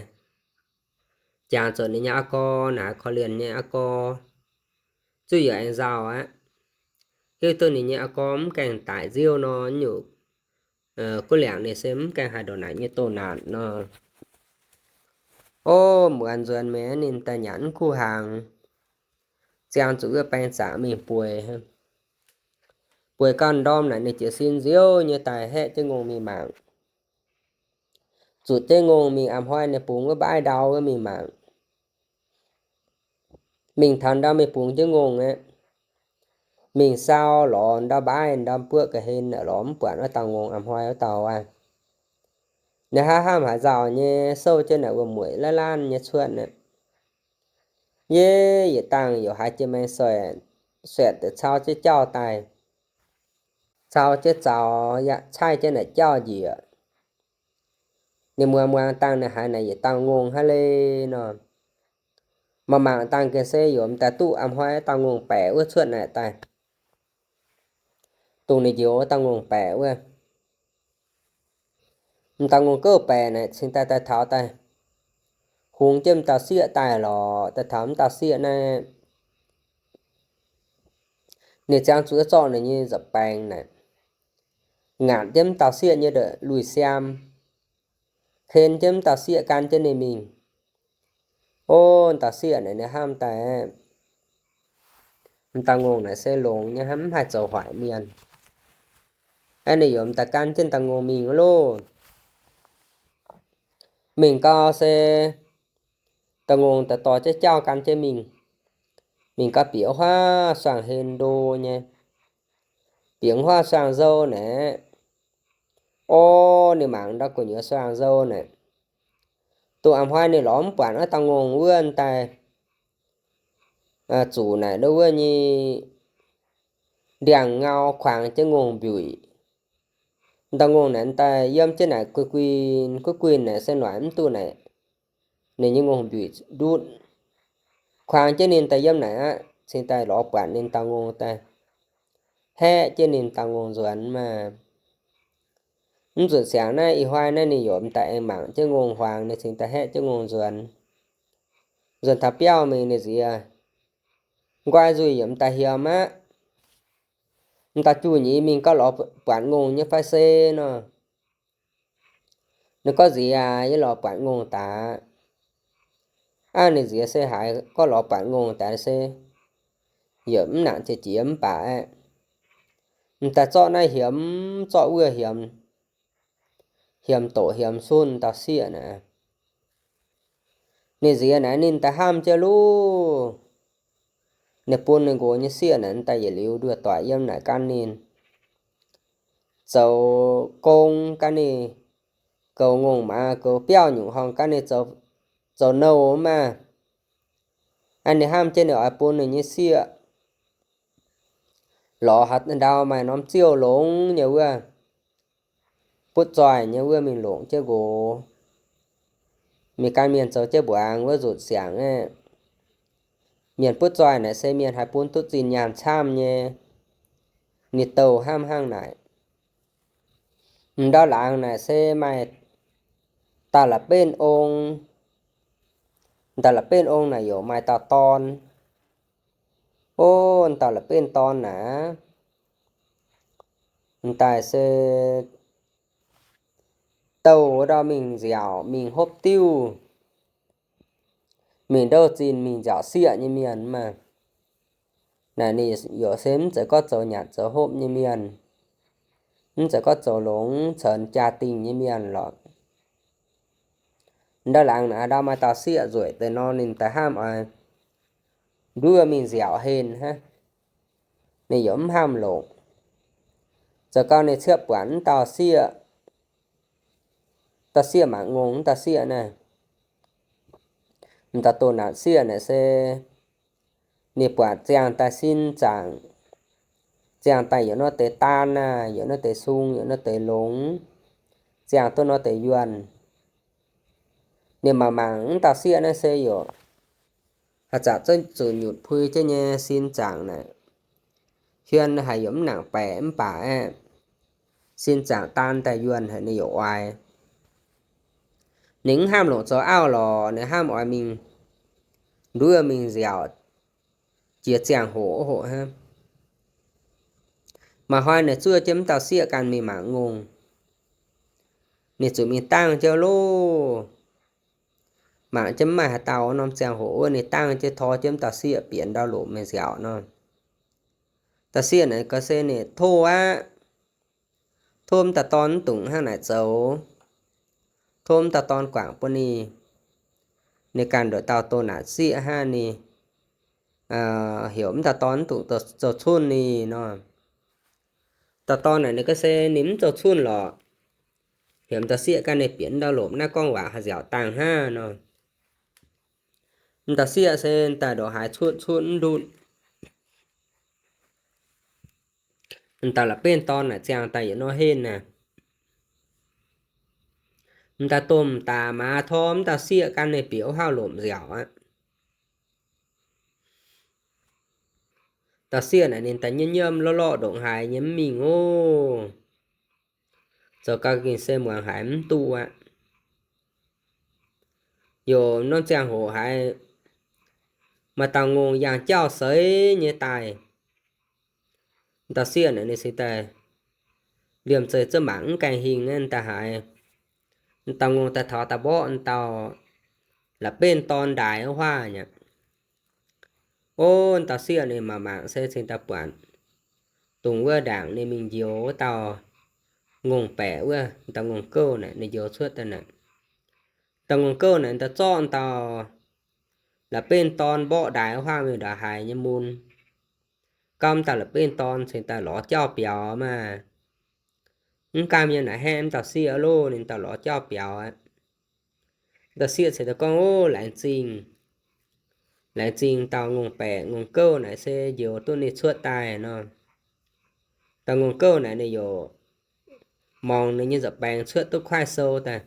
jangx zoux ninh nyei aa gorx naaic, korv-lienh nyei aa gorx, zuqc yiemx aengx nzauh aqv. Hiuv duqv ninh nyei aa gorx mv gaengh daic nziouv nor, nyungc guv liangc ninh se mv gaengh haih ndongc naaic nyei doh naanc nor. O, muonz nzuonx mingh ninh daaih nyanc mv kuv hnaangx, ziangh zuqc wuov baeng zaqc mingh bueix. Bueix gau ndorm naaic ninh jiez sin nziouv nyei daaih haeqv jienv ngongh mingh mangc. Zuqc jienv ngongh mingh a'hnoi ninh bungx wuov mbaaih ndau wuov mingh mangc. Mingh taux ndau mingh bungx jienv ngongh aqv. Mingh sau lorz ndau mbaaih ndau buoqv ga'hlen lorz mv buatc wuov dauh ngongh a'hnoi wuov dauh aqv. Ninh hnamv hnamv haaix nzauh nyei souv jienv naaic wuom-mueic laanh laanh nyei cuotv aqv. Yie yietc dangh yaac haiz jiex maengx suetc deix cau jienv jauv daaih. Cau jienv zaux yaac caih jienv naaic jauv njiec. Ninh muangx muangx dangh ninh haiz naaic yietc dauh ngongh hnangv le nor. Mangc mangc dangh gengh se yaac m'daaih duqv a'hnoi wuov dauh ngongh baeqc wuov cuotv naaic daaih, dongh ninh njoux wuov dauh ngongh baeqc wuov. M'dauh ngongh gouv baeqc naaic cingx daaih daaih taux daaih, hungx jienv m'dauh sieqv daaih lorqc. Daaih taux m'dauh sieqv naaiv, ninh ziangh zuqc zorqv ninh nyei nza'baengx naaic, ngaatc jienv m'dauh sieqv nyei lui-siaam, ken jienv m'dauh sieqv gan jienv ninh mingh. O, m'dauh sieqv naaic ninh hnamv daaih, m'dauh ngongh naaic se longx nyei hnangv, mv haih zoux hoic mienh. Aeqv, ninh yaac m'daaih gan jienv dauh ngongh mingh loh. Mingh gau se dauh ngongh daaih dorh jienv jauv gan jienv mingh. Mingh gau bieqc huaav suangx hlen ndo nyei, bieqc huaav suangx nzou naaic. Orv, ninh mangc ndau gu'nyuoz suangx nzou naaic, dongh a'hnoi ninh lorz mv buatc wuov dauh ngongh wuov daaih zuqc naaic ndau wuov nyei ndiangx-ngau kuangx jienv ngongh mbiuic. Dauh ngongh naaic daaih yiem jienv naaic guin guin guin guin naaic se noic mv duqv naaic ninh nyei ngongh mbiuic ndutv. Kuangx jienv ninh daaih yiem naaic aqv, cingx daaih lorz buatc ninh dauh ngongh daaih haeqv jienv ninh dauh ngongh nzuonx maah. Mv nzunc siangx naaiv ih hnoi naaiv ninh yaac m'daaih aengx mangc jienv ngongh huaang, ninh cingx daaih haeqv jienv ngongh nzuonx. Nzuonx taux biauv mingh ninh nziex, nqoi nzuih yaac m'daaih hiemx aqv. M'daaih juh nyei mingh gauh lorz buatc ngongh nyei fai se nor. Ninh gorngv, nziex aac, yie lorz buatc ngongh daaih. Aav, ninh nziex se haiz gorngv lorz buatc ngongh daaih se yaac mv nangc jiex jiex mv baac aeqv, m'daaih zorqv naaiv hiemx zorqv wuov hiemx, hiemx doqc hiemx sunh dauh sieqv naaic. Ninh nziex naaic ninh daaih hnamv jienv loh, ninh bun ninh nqox nyei sieqv naaic daaih yietc liuz nduov doic yiem naaic gan ninh zoux gong, gan ninh goux ngongh maaz, goux biauv nyungc horngh, gan ninh zoux nouh maah. Aa, ninh hnamv jienv ninh oix bun ninh nyei sieqv lorz haaix ndau maaih norm ziouv longx nyei wuov, butv zoih nyei wuov mingh longc jienv nqox. Mingh gan mienh zoux jienv mbuangz wuov nzunc siangx aeqv, mienh butv zoih naaic se mienh haih bun duqv zinh nyaanh camv nyei. Ninh douh hnamv hnangv naaic. M'ndau laangz naaic se maaih dauh la'benv ong. Dauh la'benv ong naaic yaac maaih dauh dorn. O, dauh la'benv dorn naaic, m'daaih se douh ndau mingh nziaauc, mingh hopv diuv, mingh ndouh zinh, mingh nziaauc sieqv nyei mienh maah. Naaic ninh yaac se mv zeiz gorngv zoux nyanc zoux hopv nyei mienh, mv zeiz gorngv zoux longx ceix jaa-dingh nyei mienh lorqc. Ndau laangz naaic ndau maaih dauh sieqv nzueic deix nor, ninh daaih hnamv oix nduov mingh nziaauc henh hnangv. Ninh yaac mv hnamv longc. Zoux gau ninh ciepv buatc mv dauh sieqv, dauh sieqv mangc ngongh mv dauh sieqv naaiv, m'daaih doh naanc sieqv naaic se ninh buatc ziangh daaih sin zaangc, ziangh daaih yaac nor deix daan naaic, yaac nor deix sung, yaac nor deix longx, ziangh duqv nor deix yuonh. Ninh mangc mangc mv dauh sieqv naaiv se yaac haaix zanc zuqc nyutc pui jienv nyei sin zaangc naaic, hmien haic yaac mv nangc baeqc mv baac aeqv, sin zaangc daan daaih yuonh haic ninh yaac oix. Ninh mv hnamv longc zoux auv lorqc, ninh hnamv oix mingh nduov mingh nziaauc jiex ziangh hoc hoc hnangv. Maaih hnoi ninh zuov jienv mv dauh sieqv ganh mingh mangc ngongh. Ninh zuqc mingh dangh jienv loh, mangc jienv mv maaih haaix dauh norm ziangh hoc wuov, ninh dangh jienv tor jienv mv dauh sieqv bieqc ndau lomc mingh nziaauc nor. Dauh sieqv naaic ga'sie ninh tov aqv, tov mv dauh dorn mv dungx hnangv naaic zoux, tov mv dauh dorn guangc bun ninh. Ninh ganh nduqc dauh doh naanc sieqv hnangv, ninh heuc mv dauh dorn mv dungx zoux cunh ninh nor. Dauh dorn naaic ninh ga'sie ninh mv zoux cunh lorqc, heuc mv dauh sieqv ganh ninh bieqc ndau lomc naaiv gorngv waac haih nziaauc dangh hnangv nor. Mv dauh sieqv se daaih ndongc haaix cunh cunh mv ndutv. Mv dauh la'benv dorn naaic ziangh daaih yietc nor henv naaic, mv dauh domh daac maaz tor mv dauh sieqv ganh ninh bieqc wuov hauv lomc nziaauc aqv. Dauh sieqv naaic ninh daaih nyiemv nyiemv lorqv lorqv ndongc haaix nyei mv mingh oc. Zoux gau gengh se muangx haiz mv duqv aqv. Yaac norm ziangh hoc haiz maaih dauh ngongh yangh jauv seix nyei daaih. Dauh sieqv naaic ninh se daaih liemh zeih zungv mangc mv gaengh hingh daaih haiz dauh ngongh daaih taux daaih mborqv dauh la'benv dorn ndaix wuov huaav nyei. O, dauh sieqv ninh mangc mangc se cingx daaih buatc dongh wuov ndaangc ninh mingh njoux wuov dauh ngongh baeqc wuov, dauh ngongh gouv naaic ninh njoux cuotv daaih naaic. Dauh ngongh gouv naaic daaih zorqv dauh la'benv dorn mborqv ndaix huaang mingh ndongc haaix nyei mun. Gauv dauh la'benv dorn cingx daaih lorz jauv biaux maah. Mv gaamv yiem naaic haeqv mv dauh sieqv loh, ninh dauh lorz jauv biaux aqv. Dauh sieqv ceix daaih gorngv, Ov, laengz zingh. Laengz zingh dauh ngongh baeqc ngongh gouv naaic se njoux duqv ninh cuotv daaih nor. Dauh ngongh gouv naaic ninh yaac mongc ninh nyei nza'baengx cuotv duqv kuaaiv sou daaih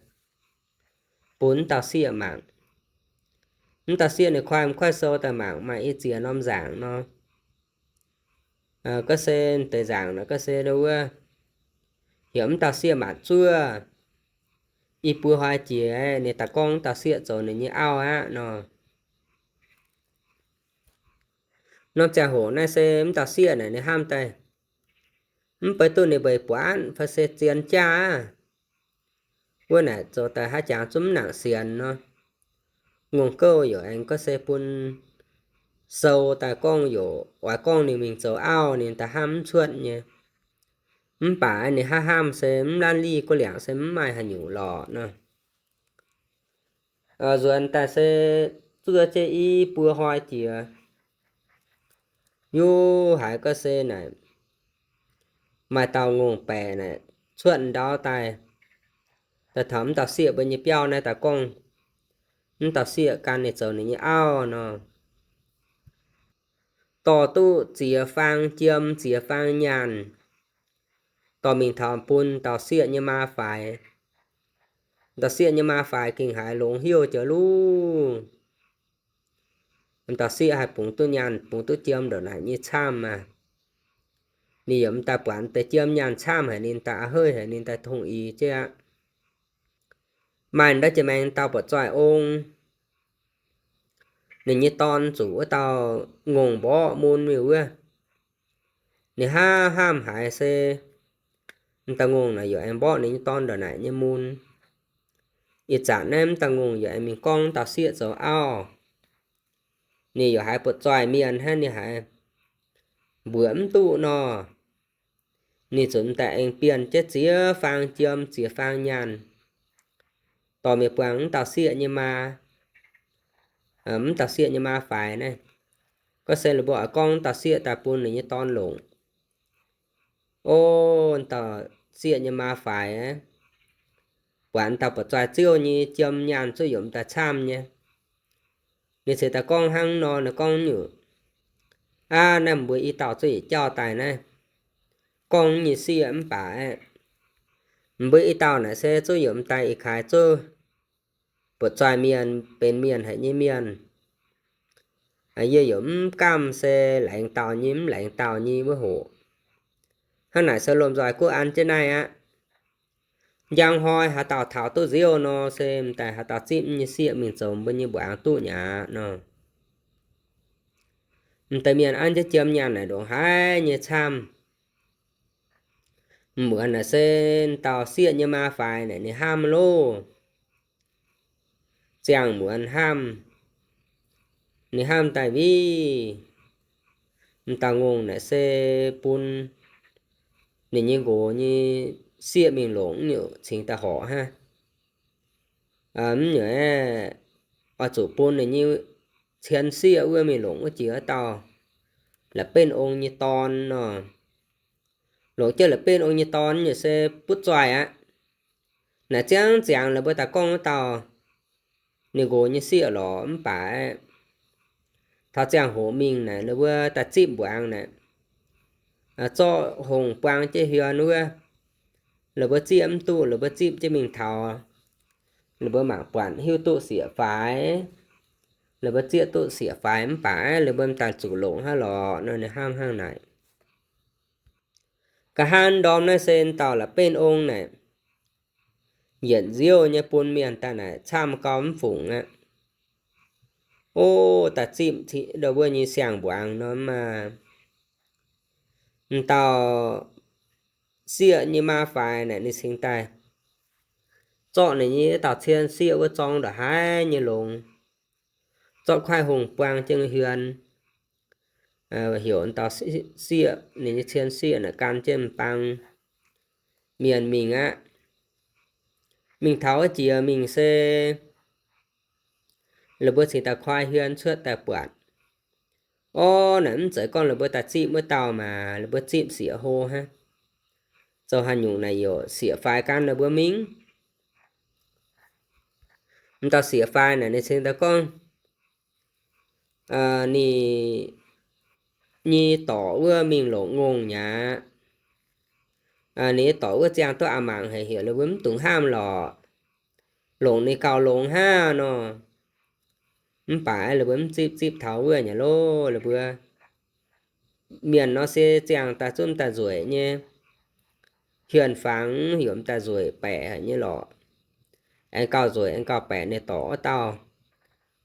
bun mv dauh sieqv mangc. Mv dauh sieqv ninh kuaaiv, kuaaiv sou daaih mangc maaih i ziex norm nzaangc nor. Gorngv se deix nzaangc naaic gorngv se wuov, heuc mv dauh sieqv mangc zuov. I buo hnoi jiex ninh daaih gorngv mv dauh sieqv zoux ninh nyei auv aqv nor. Norm ziangh hoc naaiv se mv dauh sieqv naaic ninh hnamv daaih, mv bei duqv ninh mbeix buatc fai se zien jaav aqv. Wuov naaic zoux daaih haaix jangx zungv mv nangc sienx nor. Ngongh gouv yaac aengx gorngv se bun sou daaih gorngv yaac oix gorngv ninh mingh zoux auv ninh daaih hnamv mv cuotv nyei. Mv baac ninh hnamv hnamv se mv lanv liv guv liangc se mv maaih haaix nyungc lorqc nor. Nzuonx daaih se zuov jienv i buo hnoi jiex, yaac haiz gorngv se naaic maaih dauh ngongh baeqc naaic cuotv ndau daaih, daaih taux mv dauh sieqv mbuo nyei biauv naaiv daaih gorngv mv dauh sieqv gan ninh zoux ninh nyei auv nor. Dorh duqv ziex faang jiem ziex faang nyaanh, dorh mingh taux bun dauh sieqv nyei maa faix. Dauh sieqv nyei maa faix gengh haiz longx hnyouv jiex luv. Dauh sieqv haih bungx duqv nyaanh bungx duqv jiem ndongc naaic nyei camv maah. Ninh yaac m'daaih buatc deix jiem nyaanh camv haic ninh daaih a'heiv haic ninh daaih tong-ix jienv aqv. Maaih ndau jiex maengx dauh buatc zoih ong, ninh nyei dorn zuqc wuov dauh ngongh mborqv mun mingh wuov. Ninh hnamv hnamv haiz se m'daaih ngongh naaic yaac aengx mborqv ninh nyei dorn ndongc naaic nyei mun. Ih zanc naaiv m'daaih ngongh yaac aengx mingh gorngv m'dauh sieqv zoux auv. Ninh yaac haiz buatc zoih mienh hnangv, ninh haiz mbuoqc mv duqv nor. Ninh zuqc m'daaih aengx bienh jienv ziex faang jiem ziex faang nyaanh, dorh mingh buangh m'dauh sieqv nyei maa, m'dauh sieqv nyei maa faix naaiv. Gorngv se ninh mbuo oix gorngv m'dauh sieqv daaih bun ninh nyei dorn longc. O, m'dauh sieqv nyei maa faix buatc m'daaih buatc zoih ziouv nyei jiem nyaanh zuqv yaac m'daaih camv nyei. Ninh ceix daaih gorngv hnangv nor, ninh gorngv nyungc, Aav, naaiv mbuo i dauh zuqv yietc jauv daaih naaiv, gorngv nyei sieqv mv baac aeqv, mbuo i dauh naaic se zuqv yaac m'daaih ih kaaix zuqv buatc zoih mienh, benx mienh haic nyei mienh. Yie yaac mv gamh se laengz dauh nyei mv laengz dauh nyei wuov hoc. Hnangv naaic se lomh nzoih guv an jienv naaiv aqv. Njang hnoi haaix dauh taux duqv nziouv nor, se m'daaih haaix dauh zipv nyei sieqv mingh zoux mbuo nyei mbuangz duqv nyei aqv nor. M'daaih mienh an jienv jiem nyaanh naaic ndongc haaix nyei camv. Muonz naaic se m'dauh sieqv nyei maa faix naaic ninh hnamv loh. Ziangh muonz hnamv, ninh hnamv daaih wih, m'dauh ngongh naaic se bun ninh nyei nqox nyei sieqv mingh longc, mv nyungc cingx daaih horpc hnangv. Mv nyungc aeqv, oix zuqc bun ninh nyei cien sieqv wuov mingh longc wuov jiex wuov dauh la'benv ong nyei dorn nor. Longc jienv la'benv ong nyei dorn nyei se butv zoih aqv. Naaic ziangv ziangx la'buo daaih gorngv wuov dauh ninh nqox nyei sieqv lorqc, mv baac taux ziangh hoc mingh naaic ninh mbuo daaih zipv mbuangz naaic, zorqv hongh buang jienv hmien wuov, la'buo zieqv mv duqv, la'buo zipv jienv mingh taux, la'buo mangc buatc hiuv duqv sieqv faix, la'buo zieqv duqv sieqv faix mv baac la'buo m'daaih zuqc longc hnangv lorqc nor, ninh hnamv hnangv naaic. Nqa'haav ndorm naaiv se dauh la'benv ong naaic, yietc nziouv nyei bun mienh daaih naaic camv gau mv fungc aqv. O, daaih zipv ndo wuov nyei siang-mbuangz nor maah, m'dauh sieqv nyei maa faix naaic ninh cingx daaih zorqv ninh nyei dauh cien sieqv wuov zorng ndongc haaix nyei longx, zorqv kuaaiv hungh buang jienv hmien, heuc dauh sieqv, ninh nyei cien sieqv naaic gan jienv m'bang, mienh mingh aqv. Mingh taux wuov jiex mingh se la'buo cingx daaih koi hmien cuotv daaih buatc. Orv, naaic mv zeiz gorngv la'buo daaih zipv wuov dauh maah, la'buo zipv sieqv hlo hnangv. Zoux haaix nyungc naaic youc sieqv faix gan la'buo mingh. M'dauh sieqv faix naaic ninh cingx daaih gorngv, ninh nyei dorc wuov mingh longc ngongh mi'aqv. Ninh nyei dorc wuov ziangh duqv a'mangc haic, heuc la'buo mv dungx hnamv lorqc, longc ninh gauh longx hnangv nor. Mv baac la'buo mv zipv, zipv taux wuov nyei loh, la'buo mienh nor se ziangh daaih zunv daaih nzueic nyei. Hmien fangx heuc m'daaih nzueic baeqc haic nyei lorqc. Aengx gauh nzueic aengx gauh baeqc ninh dorc wuov dauh.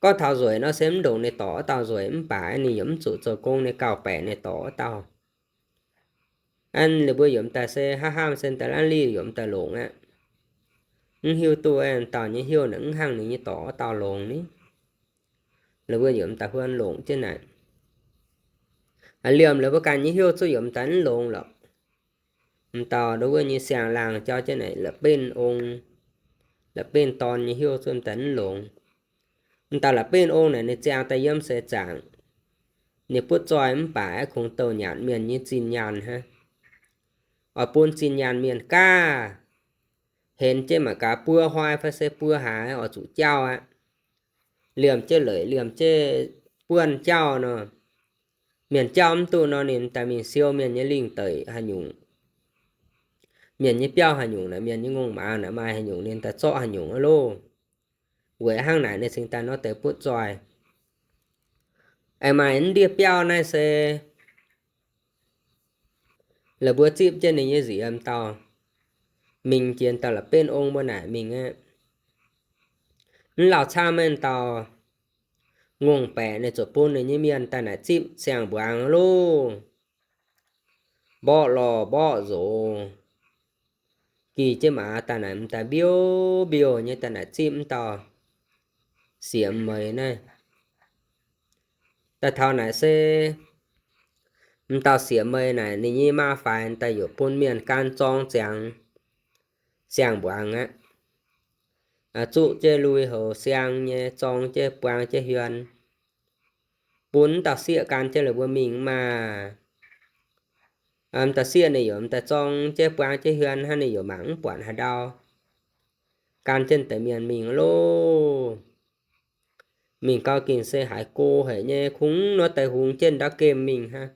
Gorngv taux nzueic nor se mv ndongc ninh dorc wuov dauh nzueic, mv baac ninh yaac mv zuqc zoux gong ninh gauh baeqc ninh dorc wuov dauh. An la'buo yaac m'daaih se hnamv hnamv se m'daaih laanh liuh yaac m'daaih longc aqv. Mv hiuv duqv wuov dauh nyei hnyouv naaic mv hnangv ninh nyei dorc wuov dauh longx ni. La'buo yaac m'daaih huon longc jienv naaic. Liemh la'buo ganh nyei hnyouv zuqc yaac m'daaih mv longx lorqc. M'dauh ndau wuov nyei siang-laangh jauv jienv naaic la'benv ong, la'benv dorn nyei hnyouv zuqc m'daaih mv longx. M'dauh la'benv ong naaic ninh ziangh daaih yiem seix zaangc, ninh butv zoih mv baac aeqv, kungx douh nyanc mienh nyei zinh nyaanh hnangv. Oix bun zinh nyaanh mienh gaav, henx jienv mangc gaax buo hnoi fai se buo haaix oix zuqc jauv aqv. Liemh jienv leic, liemh jienv buonv jauv nor. Mienh jauv mv duqv nor, ninh m'daaih mingh siou mienh nyei lingh deic haaix nyungc, mienh nyei biauv haaix nyungc naaic, mienh nyei ngongh maaz naaic maaih haaix nyungc ninh daaih zorqv haaix nyungc aqv loh. Weic hnangv naaic ninh cingx daaih nor deix butv zoih. Aengx maaih ndiev biauv naaiv se la'buo zipv jienv ninh nyei nziez m'dauh mingh jiex dauh la'benv ong mbuo naaic mingh aqv. Mv lauh camv maiv dauh ngongh baeqc ninh ziouc bun ninh nyei mienh daaih naaic zipv siang-mbuangz loh. Mborqv lorh mborqv nzox, gih jienv maaz daaih naaic m'daaih mbiouv mbiouh nyei daaih naaic zipv m'dauh sieqv meix naaiv. Daaih taux naaic se m'dauh sieqv meix naaic ninh nyei maa faix daaih yaac bun mienh gan zorng ziangx siang-mbuangz aqv. Zuqv jienv lui-houx siang nyei, zorng jienv buang jienv hmien, bun m'dauh sieqv gan jienv la'buo mingh maah. M'dauh sieqv ninh yaac m'daaih zorng jienv buang jienv hmien hnangv, ninh yaac mangc mv buatc haaix ndau, gan jienv deix mienh mingh loh. Mingh gau gengh se haiz go haic nyei, kungx nor deix hungx jienv ndau gemh mingh hnangv.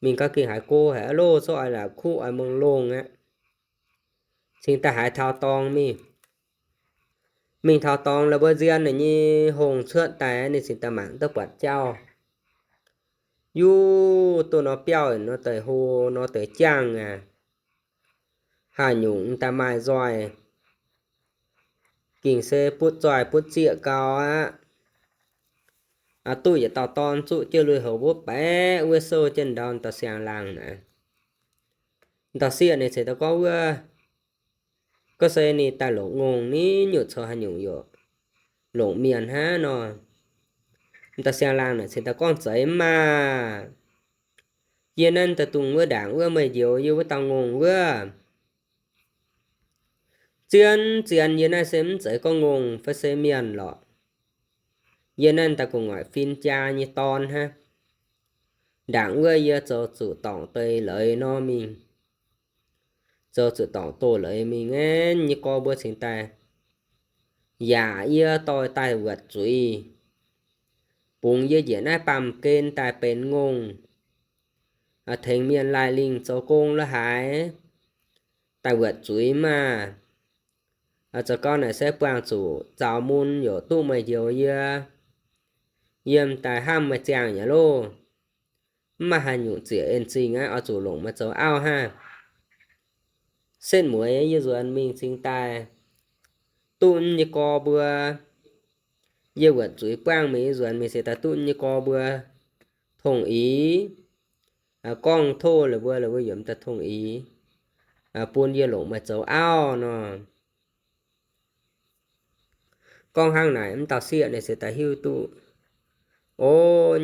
Mingh gau gengh haiz go haic aqv loh, corc oix la'kuqv oix mongh longh aqv. Cingx daaih haiz taux dorngx mingh. Mingh taux dorngx la'buo nzien ninh nyei hongh cuotv daaih, ninh cingx daaih mangc duqv buatc jauv. Yuv, duqv nor biauv nor deix hlo nor deix jangh aqv. Haaix nyungc m'daaih maaih nzoih, gengh se butv zoih butv zieqv gau aqv. Duqv yietc dauh dorn zuqv jienv lui-houx wuov baeqc wuov souv jienv ndau dauh siang-laangh naaic. Dauh sieqv ninh cingx daaih gorngv wuov, gorngv se ninh daaih longc ngongh ni, nyutc coux haaix nyungc yaac longc mienh hnangv nor. Dauh siang-laangh naaic cingx daaih gorngv, Zeiz mv maaih. Yie naaiv daaih dungh wuov ndaangc wuov meih njoux yie wuov dauh ngongh wuov. Zien zien yie naaiv se mv zeiz gorngv ngongh fai se mienh lorqc. Yie naaiv daaih gu'nguaaic fin-jaa nyei dorn hnangv. Ndaangc wuov yie zoux zuqc dorngc deix leiz nor mingh, zoux zuqc dorngc doz leiz mingh aeqv, nyei gorx mbuo cingx daaih yaac yie doix daaih wuotc zuiz, bungx yie njiec naaiv baamh gen daaih benx ngongh, tengx mienh laih lingh zoux gong lo haaix, daaih wuotc zuiz maah. Zoux gau naaic se buangh zuqc zaux mun yaac duqv meih njoux yie, yiem daaih hnamv meih ziangh yaac loh. Mv maaih haaix nyungc ziec en zingh aqv, oix zuqc longc meih zoux auv hnangv. Setv mueiz yie nzuonx mingh cingx daaih duqv nyei gorx mbuo, yie wuotc zuiz buangv mingh, yie nzuonx mingh se daaih duqv nyei gorx mbuo tongh ix, gorngv tov la'buo, la'buo yiem daaih tongh ix, bun yie longc meih zoux auv nor. Gorngv hnangv naaic, m'dauh sieqv ninh se daaih hiuv duqv, o,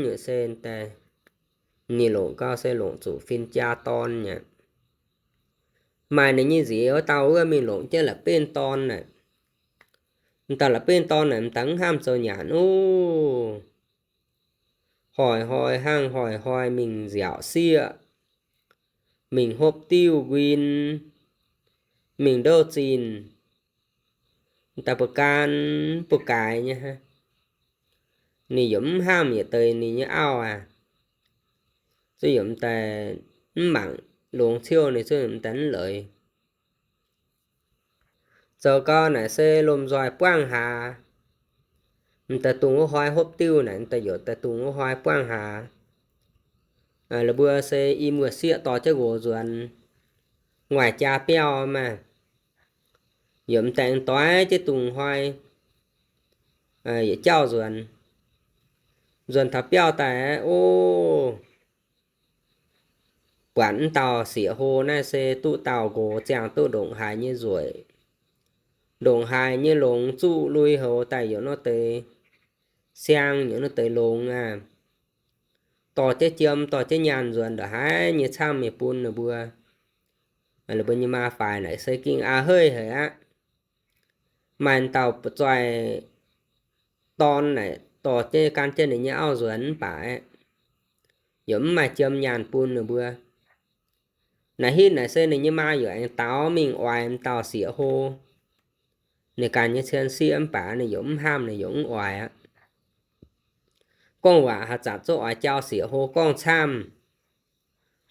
nyutc se daaih ninh longc gau se longc zuqc fin-jaa dorn aqv. Maaih ninh nyei nziez wuov dauh wuov mingh longc jienv la'benv dorn naaic. M'daaih la'benv dorn naaic m'daaih mv hnamv zoux nyanc ov. Hoic hnoi hnangv hoic hnoi mingh nziaauc sieqv, mingh hopv diuv nquin, mingh ndouv zinh, m'daaih buo gan buo gaaix nyei hnangv. Ninh yaac mv hnamv yietc deix ninh nyei auv aac. Zuov yaac m'daaih mv mangc longx ciouv, ninh zuov yaac m'daaih mv leiz. Zoux gau naaic se lomh nzoih buangv hlaax. M'daaih dungz wuov hnoi hopv diuv naaic, m'daaih yaac daaih dungz wuov hnoi buangv hlaax. La'buo se i muoz-sieqv dorh jienv nqox nzuonx, nguaaic jaa biauv maah. Yaac m'daaih aengx doix jienv dungz hnoi yietc jauv nzuonx. Nzuonx taux biauv daaih aeqv, o, buatc m'dauh sieqv-hlo naaiv se duqv dauh nqox ziangh duqv ndongc haaix nyei nzueic, ndongc haaix nyei longx, zuqv lui-houx daaih yaac nor deix siang, yaac nor deix longx aac. Dorh jienv jiem, dorh jienv nyaanh nzuonx ndongc haaix nyei camv mingh bun ninh mbuo. Ninh mbuo nyei maa faix naaic se gengh a'heiv haic aqv. Maaih dauh buoz-zoih dorn naaic dorh jienv gan jienv ninh nyei auv nzuonx mv baac aeqv, yaac mv maaih jiem nyaanh bun ninh mbuo. Naaiv hitv naaic se ninh nyei maa yaac aengx daaux mingh oix m'dauh sieqv-hlo ninh ganh nyei cien sieqv mv baac ninh yaac mv hnamv, ninh yaac mv oix aqv. Gorngv waac haaix zanc zuqc oix jauv sieqv-hlo gorngv camv.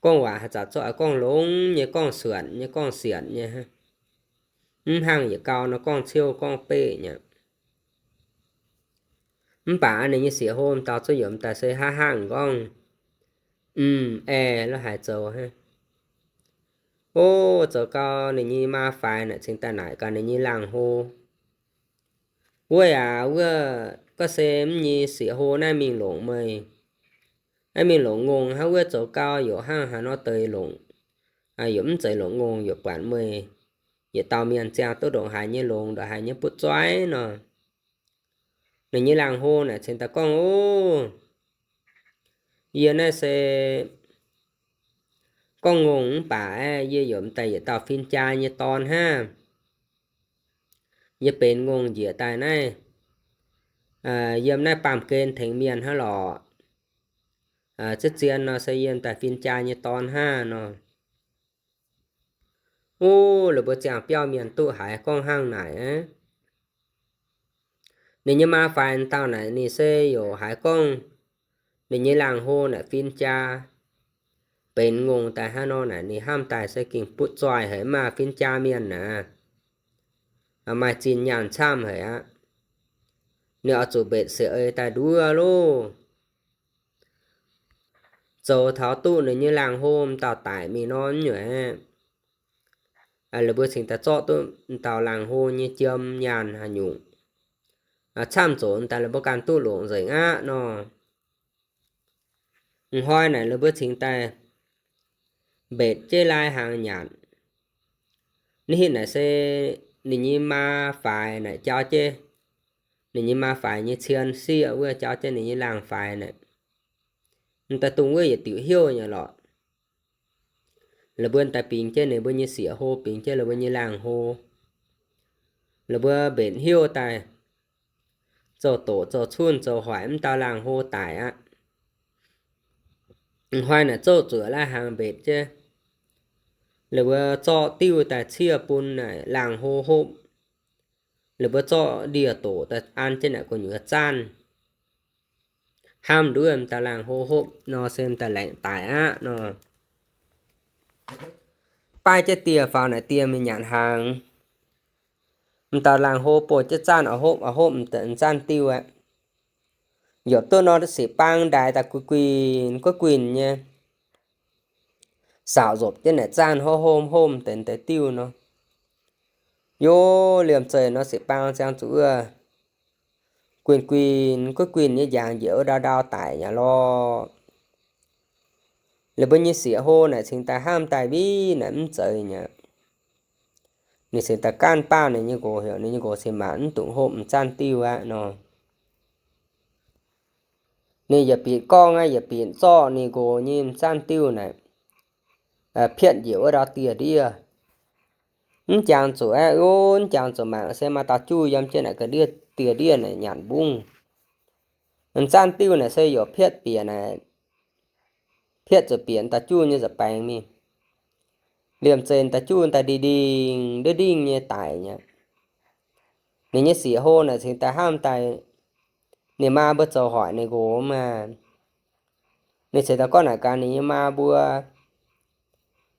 Gorngv waac haaix zanc zuqc oix gorngv longx nyei, gorngv suonc nyei, gorngv sienc nyei. Mv hnangv yietc gau nor gorngv ciouv gorngv beqv nyei. Mv baac ninh nyei sieqv-hlo m'dauh zuqc yaac m'daaih se hnangv hnangv gorngv, mm, aeqv, la'haiz zoux hnangv. O, zoux gau ninh nyei maa faix naaic cingx daaih naaic gaax ninh nyei laangz hlo, wuov yaac wuov, gorngv se m'nyei sieqv-hlo naaiv mingh longc meih, naaiv mingh longc ngongh hnangv, wuov zoux gau yaac hnangv haaix nor deix longc, yaac mv zeiz longc ngongh, yaac buatc meih yietc dauh mienh ziangh duqv ndongc haaix nyei longx, ndongc haaix nyei butv-zoih nor. Ninh nyei laangz hlo naaic cingx daaih gorngv, o, yie naaiv se gorngv ngongh mv baac aeqv, yie yaac m'daaih yietc dauh fin-jaa nyei dorn hnangv. Yie benx ngongh njiec daaih naaiv, yiem naaiv baamh gen tengx mienh hnangv lorqc. Ziouv zien nor se yie m'daaih fin-jaa nyei dorn hnangv nor. O, la'buo ziangh biauv mienh duqv haiz gorngv hnangv naaic aqv. Ninh nyei maa faix dauh naaic ninh se yaac haiz gorngv ninh nyei laangz hlo naaic fin-jaa benx ngongh daaih hnangv nor naaic, ninh hnamv daaih se gengh butv-zoih haic, mv maaih fin-jaa mienh naaic, maaih zinh nyaanh camv haic aqv. Ninh oix zuqc mbetc seix eix daaih nduov loh. Zoux taux duqv ninh nyei laangz hlo m'dauh daic mingh nor nyuoqc, la'buo cingx daaih zorqv duqv m'dauh laangz hlo nyei jiem nyaanh haaix nyungc, camv zoqc daaih la'buo ganh duqv longc nzengc aqv nor. Hnoi naaic la'buo cingx daaih mbetc jienv lai hnaangx nyanc. Naaiv hitv naaic se ninh nyei maa faix naaic jauv jienv ninh nyei maa faix nyei cien sieqv wuov, jauv jienv ninh nyei laangz faix naaic, m'daaih dongh wuov yietc diuc hnyouv nyei lorqc. La'buo daaih bingx jienv ninh mbuo nyei sieqv hlo, bingx jienv la'buo nyei laangz hlo. La'buo mbenc hnyouv daaih, zoux doqc zoux cunh zoux hoic m'dauh laangz hlo daic aqv. Hnoi naaic zouv zuoqc lai hnaangx mbetc jienv, la'buo zorqv diuv daaih ciev bun naaic laangz hlo hopv. La'buo zorqv ndie-doqc daaih an jienv naaic gu'nyuoz zanv, hnamv nduov m'dauh laangz hlo hopv nor se m'daaih laengc daic aqv nor. Baav jienv dieh faaux naaic dieh mingh nyanc hnaangx. M'dauh laangz hlo buoz jienv zanv oix hopv oix hopv m'daaih zanv diuv aqv. Yaac duqv nor sic bang ndaix daaih guinh guinh guinh guinh nyei, saauc nzopc jienv naaic zanv hopv hopv hopv deix deix diuv nor. Yov, liemh zeih nor sic bang ziangh zuqc wuov guinh guinh guinh guinh nyei njangc njiec wuov ndau ndau daic nyei lorqc. La'buo nyei sieqv hlo naaic cingx daaih hnamv daaih mbiv naaic mv zeiz nyei. Ninh cingx daaih gaanv baauh ninh nyei nqox heuc ninh nyei nqox cingx maanc mv dungx hopv m'zanv diuh aqv nor. Ninh yietc binc gorngv aqv, yietc binc zorqv ninh nqox nyei m'zanv diuh naaic pietv njiec wuov ndau dieh ndiev. Mv jangx zuqc aeqv, o, mv jangx zuqc mangc se maaih dauh juv yiem jienv naaic ga'ndiev dieh ndiev naaic nyanc mbungv. Zanv diuv naaic se youc pietv bieqc naaic, pietv zuqc bieqc dauh juv nyei nza'baengx mingh. Liemh zeih dauh juv daaih ndingh ndingh ndingh ndingh nyei daic nyei. Ninh nyei sieqv hlo naaic cingx daaih hnamv daaih ninh maa mbuo zoux hoic ninh nqox maah. Ninh ceix daaih gorngv naaic gaax ninh nyei maa mbuo,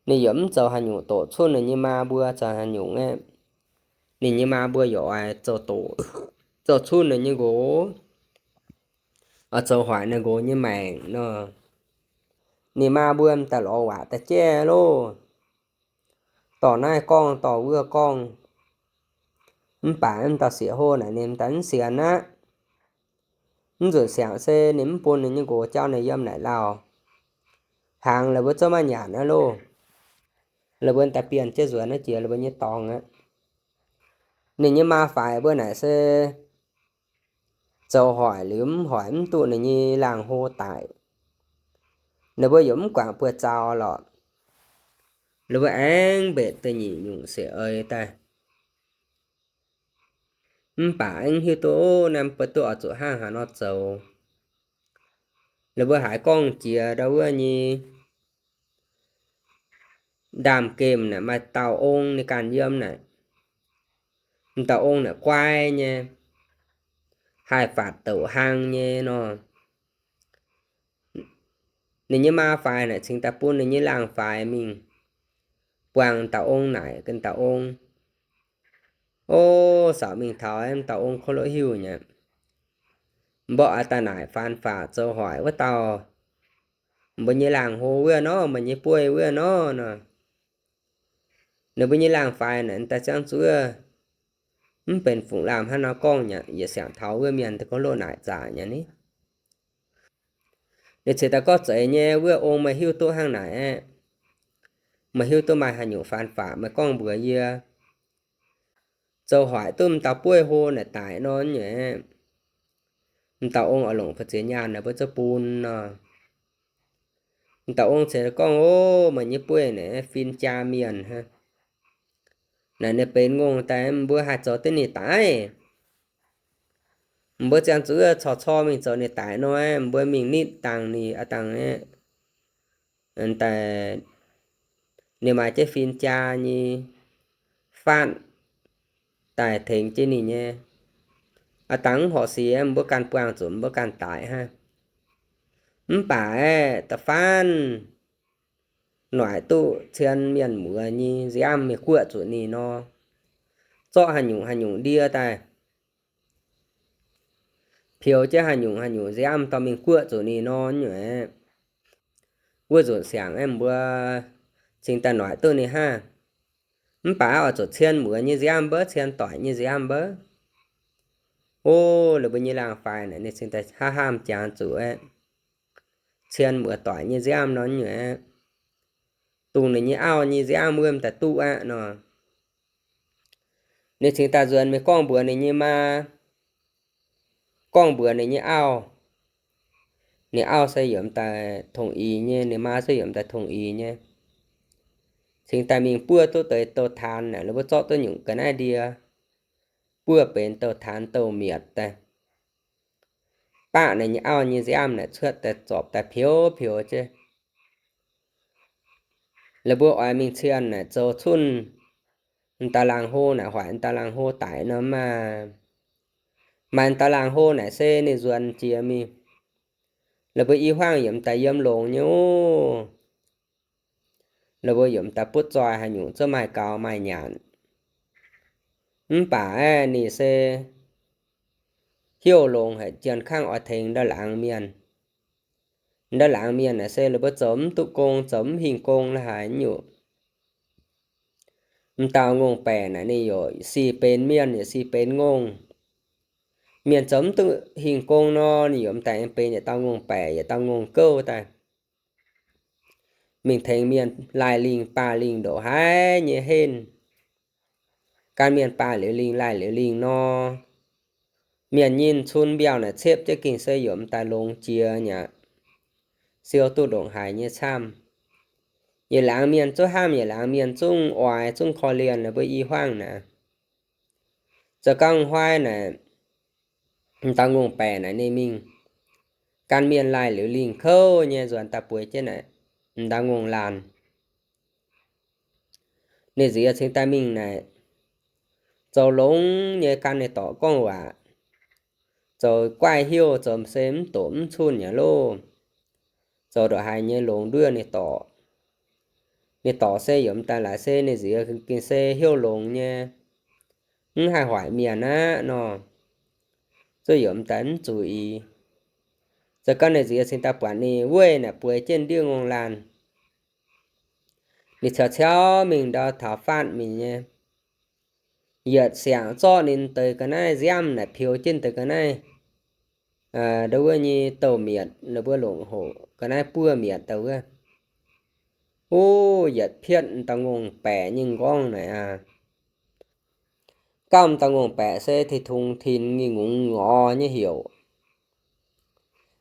ninh yaac mv zoux haaix nyungc doqc cuotv ninh nyei maa mbuo zoux haaix nyungc aeqv, ninh nyei maa mbuo yaac oix zoux doqc, zoux cuotv ninh nyei nqox, oix zoux hoic ninh nqox nyei maengc nor. Ninh maa mbuo m'daaih lorz waac daaih jaiv loh, dorh naaiv gorngv dorh wuov gorngv. Mv baac m'daaih sieqv hlo naaic ninh m'daaih mv sienx aqv. Mv nzunc siangx se ninh mv bun ninh nyei nqox jauv ninh yiem naaic lauh. Hnaangx la'buo zungv maiv nyanc aqv loh. La'buo daaih bienh jienv nzuonx naaiv jiex la'buo nyei dorngx aqv. Ninh nyei maa faix mbuo naaic se zoux hoic liuz mv hoic mv duqv ninh nyei laangh hlo daic. Ninh mbuo yaac mv guangc buoz-zaux lorqc. Ninh mbuo aengx mbetc da'nyeic nyungc seix eix daaih. Mv baac aengx hiuv duqv, o, naaiv mbuo duqv oix zuqc hnangv haaix nor zoux. Ninh mbuo haiz gorngv jiex ndau wuov nyei ndaamv-gemh naaic maaih dauh ong ninh ganh yiem naaic. M'dauh ong naaic guai nyei, haih faatv douc hlaang nyei nor. Ninh nyei maa faix naaic cingx daaih bun ninh nyei laangh faix mingh buangh dauh ong naaic ganh dauh ong. O, saauc mingh taux m'dauh ong kouv loh hiuv nyei. Mbuo oix daaih naaic faan faqc zoux hoic wuov dauh, mbuo nyei laangh hlo wuov nor, meih nyei bueiv wuov nor nor. Ninh mbuo nyei laangh faix naaic daaih ziangh zuqc mv benx fungc laamh hnangv nor gorngv nyei, yietc siangx taux wuov mienh daaih gorngv loh naaic zaqc nyei ni. Ninh ceix daaih gorngv zeiz nyei, wuov ong meih hiuv duqv hnangv naaic aeqv, meih hiuv duqv maaih haaix nyungc faan faqc meih gorngv mbuox yie, zoux hoic duqv m'dauh bueiv hlo naaic daic nor nyei. M'dauh ong oix longc fu'ziex nyaanh naaic mbuo zuqc bun nor. M'dauh ong ceix gorngv, O, meih nyei bueiv naaic fin-jaa mienh hnangv. Naaic ninh benx ngongh daaih mbuo haih zoux duqv ninh daic. Mbuo ziangh zuqc corc cor mingh zoux ninh daic nor, mbuo mingh nitv dangh ninh, aa dangh, daaih ninh maaih jienv fin-jaa nyei faatv daaih tengx jienv ninh nyei. Aa dangh mv horpc sic mbuo ganh buangh zuqc mbuo ganh daic hnangv. Mv baac aeqv, da'faanh noic duqv cien mienh muoz nyei nziaamv mingh guoqv zuqc ninh nor, zorqv haaix nyungc haaix nyungc ndie daaih, peux jienv haaix nyungc haaix nyungc nziaamv dorh mingh guoqv zuqc ninh nor nyei. Wuov nzunc siangx aeqv, mbuo cingx daaih noic duqv ninh hnangv. Mv baac oix zuqc cien muoz nyei nziaamv mbouv, cien doic nyei nziaamv mbouv. O, ninh mbuo nyei laangh faix naaic ninh cingx daaih hnamv hnamv jangx zuqc aeqv, cien muoz doic nyei nziaamv nor nyei, dongh ninh nyei auv nyei nziaamv wuov m'daaih duqv aqv nor. Ninh cingx daaih nzuonx mingh gorngv mbuox ninh nyei maa, gorngv mbuox ninh nyei auv. Ninh auv se yaac m'daaih tongx ix nyei, ninh maa se yaac m'daaih tongx ix nyei. Cingx daaih mingh buov duqv deix douz-taanx naaic, ninh mbuo zorqv duqv nyungc ga'naaiv ndie, buov benx douz-taanx douz-mietc daaih. Baqv ninh nyei auv nyei nziaamv naaic cuotv daaih zorpc daaih peux peux jienv. La'buo oix mingh cien naaic zoux cunh m'daaih laangh hlo naaic, hoic m'daaih laangh hlo daic nor maah. Maaih m'daaih laangh hlo naaic se ninh nzuonx jiex mingh. La'buo i hmuangv yaac m'daaih yiem longx nyei oc. La'buo yaac m'daaih butv zoih haaix nyungc zungv maaih gaux maaih nyanc. Mv baac aeqv, ninh se heuc longx haic, jien kangv oix tengx ndau laangz mienh. Ndau laangz mienh naaic se la'buo zoux mv duqv gong, zoux mv hingh gong la'haaix nyungc. M'dauh ngongh baeqc naaic ninh yaac sic benx mienh, yaac sic benx ngongh. Mienh zoux mv duqv hingh gong nor, ninh yaac m'daaih benx yietc dauh ngongh baeqc, yietc dauh ngongh gouv daaih. Mingh tengx mienh laaih lingh baaih lingh ndongc haaix nyei henv. Gan mienh baaih liuz lingh laaih liuz lingh nor, mienh nyinh cun mbiauh naaic cepv jienv gengh se yaac m'daaih longx jiex nyei aqv. Siou duqv ndongc haaix nyei camv. Yietc laangz mienh zungv hnamv, yietc laangz mienh zungv oix, zungv korv-lienh la'buo i huaangv naaic. Zoux gau huai naaic, m'dauh ngongh baeqc naaic ninh mingh gan mienh laih liuz lingh kouv nyei nzuonx daaih bueix jienv naaic m'dauh ngongh laanh. Ninh nziez cingx daaih mingh naaic, zoux longx nyei gan ninh dorc gorngv waac, zoux guaih heuc, zoux se mv doqc mv cunh yaac loh, zoux ndongc haaix nyei longx nduov ninh dorc. Ninh dorc se yaac m'daaih laaix se ninh nziez gengh se heuc longx nyei, mv haih hoic mienh aqv nor, zuqc yaac m'daaih mv zuqc i. Zoux gau ninh nziez cingx daaih buatc ninh wuov naaic bueix jienv ndiev ngongh laanh. Ninh ciaux ciaux mingh ndau taux faatv mingh nyei, yietc siangx zorqv ninh deix ga'naaiv nziaamv naaic peux jienv deix ga'naaiv, ndau wuov nyei douh mietc, la'buo longc hoc ga'naaiv buov mietc daaih wuov. Ov, yietc pietv m'dauh ngongh baeqc nyei m'nqorngv naaic aqv. Gauh m'dauh ngongh baeqc se tengx tungx tinx ngingh ngongx ngorx nyei heuc.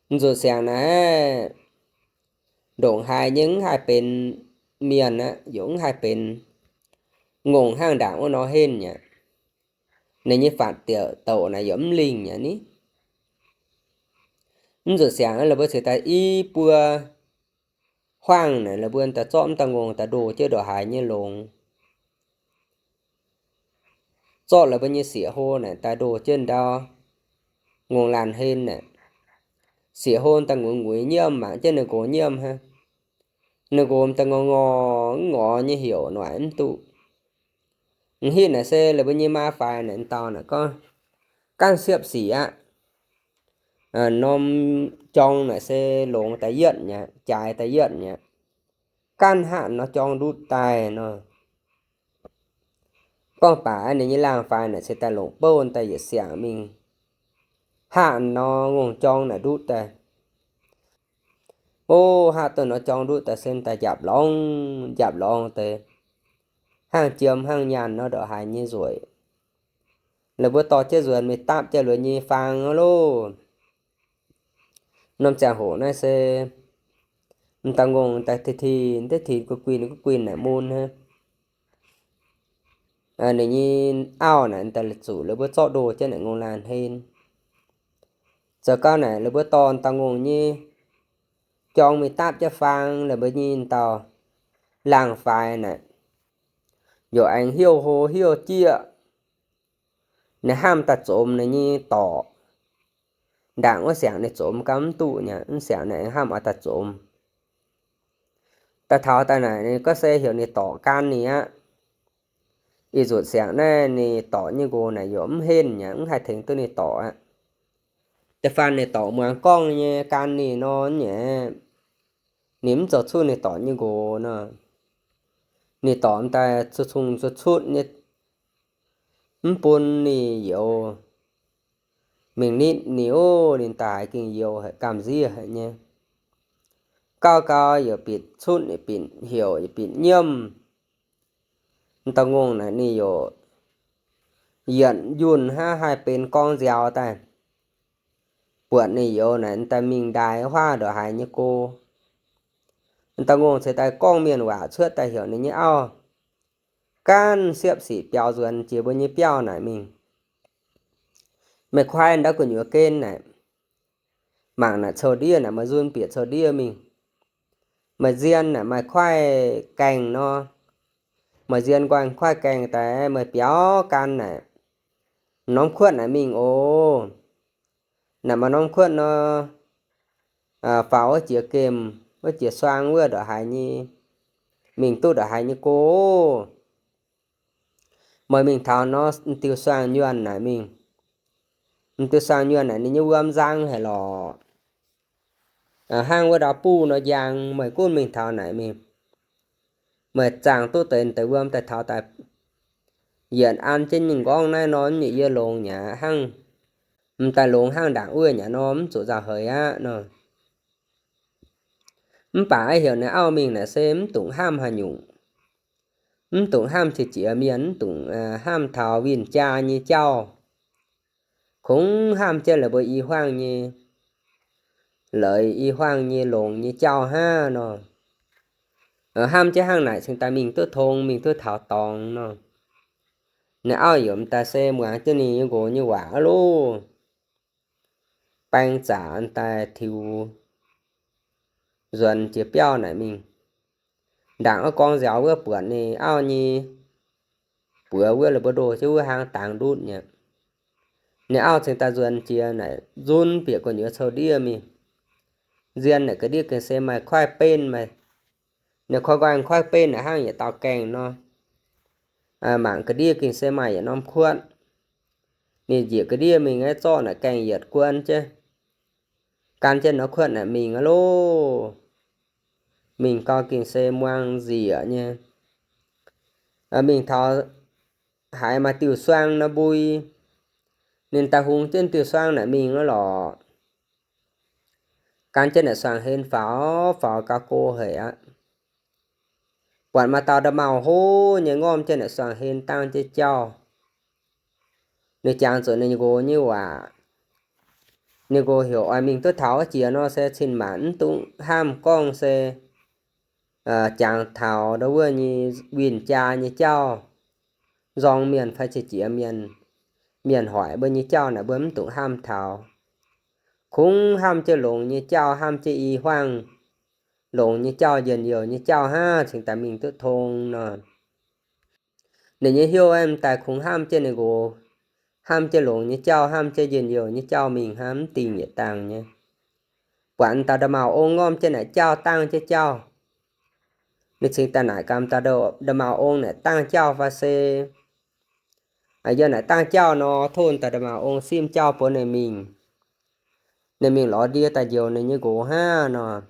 M'nzuqc siangx naaiv ndongc haaix nyei mv haih benx mienh aqv, yaac mv haih benx ngongh hnangv ndaangc wuov nor henv aqv. Ninh nyei faatv diuc douc naaic yaac mv lingh aqv ni. Mv nzuqc siangx la'buo ceix daaih i buo huaangv naaic, la'buo daaih zorqv m'dauh ngongh daaih ndoh jienv ndongc haaix nyei longx. Zorqv la'buo nyei sieqv hlo naaic daaih ndoh jienv ndau ngongh laanh henv naaic. Sieqv hlo daaih nguiz nguiz nyiemv, mangc jienv ninh nqox nyiemv hnangv. Ninh nqox m'daaih ngorc ngorc ngorc nyei heuc noic mv duqv. M'hitv naaic se la'buo nyei maa faix naaic m'dauh naaic gorngv, Gaanv siepv sic aqv. Norm jorng naaic se longx daaih yietv mi'aqv, jaaix daaih yietv mi'aqv. Gaanv haav nor jorng ndutv daaih nor. Gorngv baac ninh nyei laangh faix naaic se daaih longc bouv daaih yietc siangx mingh, haav nor ngongh jorng naaic ndutv daaih. Ov, haav duqv nor jorng ndutv daaih se daaih njapc lorngx, njapc lorngx deix, hnangv jiem hnangv nyaanh nor ndongc haaix nyei nzueic. La'buo dorh jienv nzuonx mingh dapv jienv luonx nyei faang loh. Norm ziangh hoc naaiv se m'dauh ngongh daaih tih tih deix tih gu'guin gu'guin naaic mun hnangv. Ninh nyei auv naaic daaih zuqc la'buo zorqv ndoh jienv naaic ngongh laanh henv. Zoux gau naaic la'buo dorh m'dauh ngongh nyei jorng mingh dapv jienv faang, la'buo nyei m'dauh laangh faix naaic yaac aengx heuc hlo heuc jieqv. Ninh hnamv daaih zomx ninh nyei dorc. Ndaangc wuov siangx ninh zomx gau mv duqv nyei, mv siangx ninh aengx hnamv oix daaih zomx. Daaih taux daaih naaic ninh gorngv se heuc ninh dorc gan ninh aqv. Ih nzunc siangx naaiv ninh dorc nyei nqox naaic yaac mv henv nyei, mv haih tengx duqv ninh dorc aqv. Da'faanh ninh dorc muangx gorngv nyei gan ninh nor nyei, ninh mv zoux cuotv ninh dorc nyei nqox nor. Ninh dorc m'daaih cutv-cutv nyei, mv bun ninh youz. Mingh nitv ninh ov, ninh daaih haiz gengh youz haic, gamh nziev haic nyei. Gauh gau yaac bieqc cutv, yaac bieqc heuc, yaac bieqc nyiemv. M'dauh ngongh naaic ninh yaac yietc njunh hnangv haih benx gorngv nziaaux daaih. Buatc ninh youz naaic m'daaih mingh ndaix huaav ndongc haaix nyei go. M'dauh ngongh ceix daaih gorngv mienh waac cuotv daaih heuc ninh nyei auv, gaanv siepv sic biaux nzuonx jiex mbuo nyei biauv naaic mingh. Meih kuaaiv ndau gu'nyuoz gen naaic, mangc naaic cou ndiev naaic, meih nzun bieqc cou ndiev mingh. Meih nzien naaic maaih kuaaiv gaengh nor, meih nzien nquaah kuaaiv gaengh daaih, meih biaux gan naaic, norm kuotv naaic mingh oc. Naaic maaih norm kuotv nor, faaux wuov jiex gemh, wuov jiex suang wuov ndongc haaix nyei, mingh duqv ndongc haaix nyei go. Meih mingh taux nor, m'diuh suang nyuonh naaic mingh. M'diuh suang nyuonh naaic ninh nyei wuom nzang haic lorqc. Hnangv wuov ndau buv nor njang, meih gunv mingh taux naaic mingh. Meih zaangh duqv deix deix wuom daaih taux daaih, yietc an jienv nyei m'nqorngv naaiv nor, m'nyeic yie longx nyei aqv, hnangv m'daaih longx hnangv ndaangc wuov nyei nor, mv zuqc nzauh heix aqv nor. Mv baac heuc ninh auv mingh naaic se mv dungx hnamv haaix nyungc. Mv dungx hnamv qiex jiez mienh, mv dungx hnamv taux win-jaa nyei jauv. Kungx hnamv jienv la'buo i huaangv nyei leiz, i huaangv nyei longx nyei jauv hnangv nor. hnamv jienv hnangv naaic cingx daaih mingh duqv tong, mingh duqv taux dorngx nor. Ninh auv yaac m'daaih se muangx jienv ninh nyei nqox nyei waac aqv loh. Baeng zaqc daaih tiux nzuonx jiex biauv naaic mingh. Ndaangc wuov gorngv nziaaux wuov buatc ninh auv nyei buoz wuov, la'buo ndoh jienv wuov hnangv dangx ndutv nyei. Ninh auv cingx daaih nzuonx jiex naaic nzunv bieqc gu'nyuoz cou ndiev mingh. Nziex naaic ga'ndiev gengh se maaih kuaaiv benv, maaih, ninh kuaaiv nqoi kuaaiv benv naaic hnangv yietc dauh gaengh nor. Mangc ga'ndiev gengh se maaih yietc norm kuotv. Ninh njiec ga'ndiev mingh aeqv, zorqv naaic gaengh yietc guon jienv, gan jienv norm kuotv naaic mingh aqv loh. Mingh gau gengh se muang nzieqc nyei. Mingh taux haaix maaih diuh suang nor mbui, ninh daaih hungx jienv diuh suang naaic mingh aqv lorqc. Gan jienv naaic suangx-hlen faaux, faaux gauh go haic aqv. Buatc maaih dauh nda'maauh hlo nyei ngormv jienv naaic suangx-hlen dangh jienv jauv. Ninh jangx zuqc ninh nqox nyei waac. Ninh nqox heuc oix mingh duqv taux wuov jiex nor se cin-maanc mv dungx hnamv gorngv se jangx taux ndau wuov nyei win-jaa nyei jauv, nzorng mienh fai qiex jiez mienh, mienh hoic mbuo nyei jauv naaic mbuo mv dungx hnamv taux. Kungx hnamv jienv longx nyei jauv, hnamv jienv i huaang longx nyei jauv, njien-youh nyei jauv hnangv cingx daaih mingh duqv tong nor. Ninh nyei hnyouv aeqv, m'daaih kungx hnamv jienv ninh nqox, hnamv jienv longx nyei jauv, hnamv jienv njien-youh nyei jauv mingh hnangv, mv dingh yietc dangh nyei. Buatc m'daaih nda'maauh ong ngormv jienv naaic jauv dangh jienv jauv. Ninh cingx daaih naaic gaax m'daaih nda'maauh ong naaic dangh jauv fai se yiem naaic dangh jauv nor, tov m'daaih nda'maauh ong simv jauv bun ninh mingh. Ninh mingh lorz ndie daaih njoux ninh nyei nqox hnangv nor.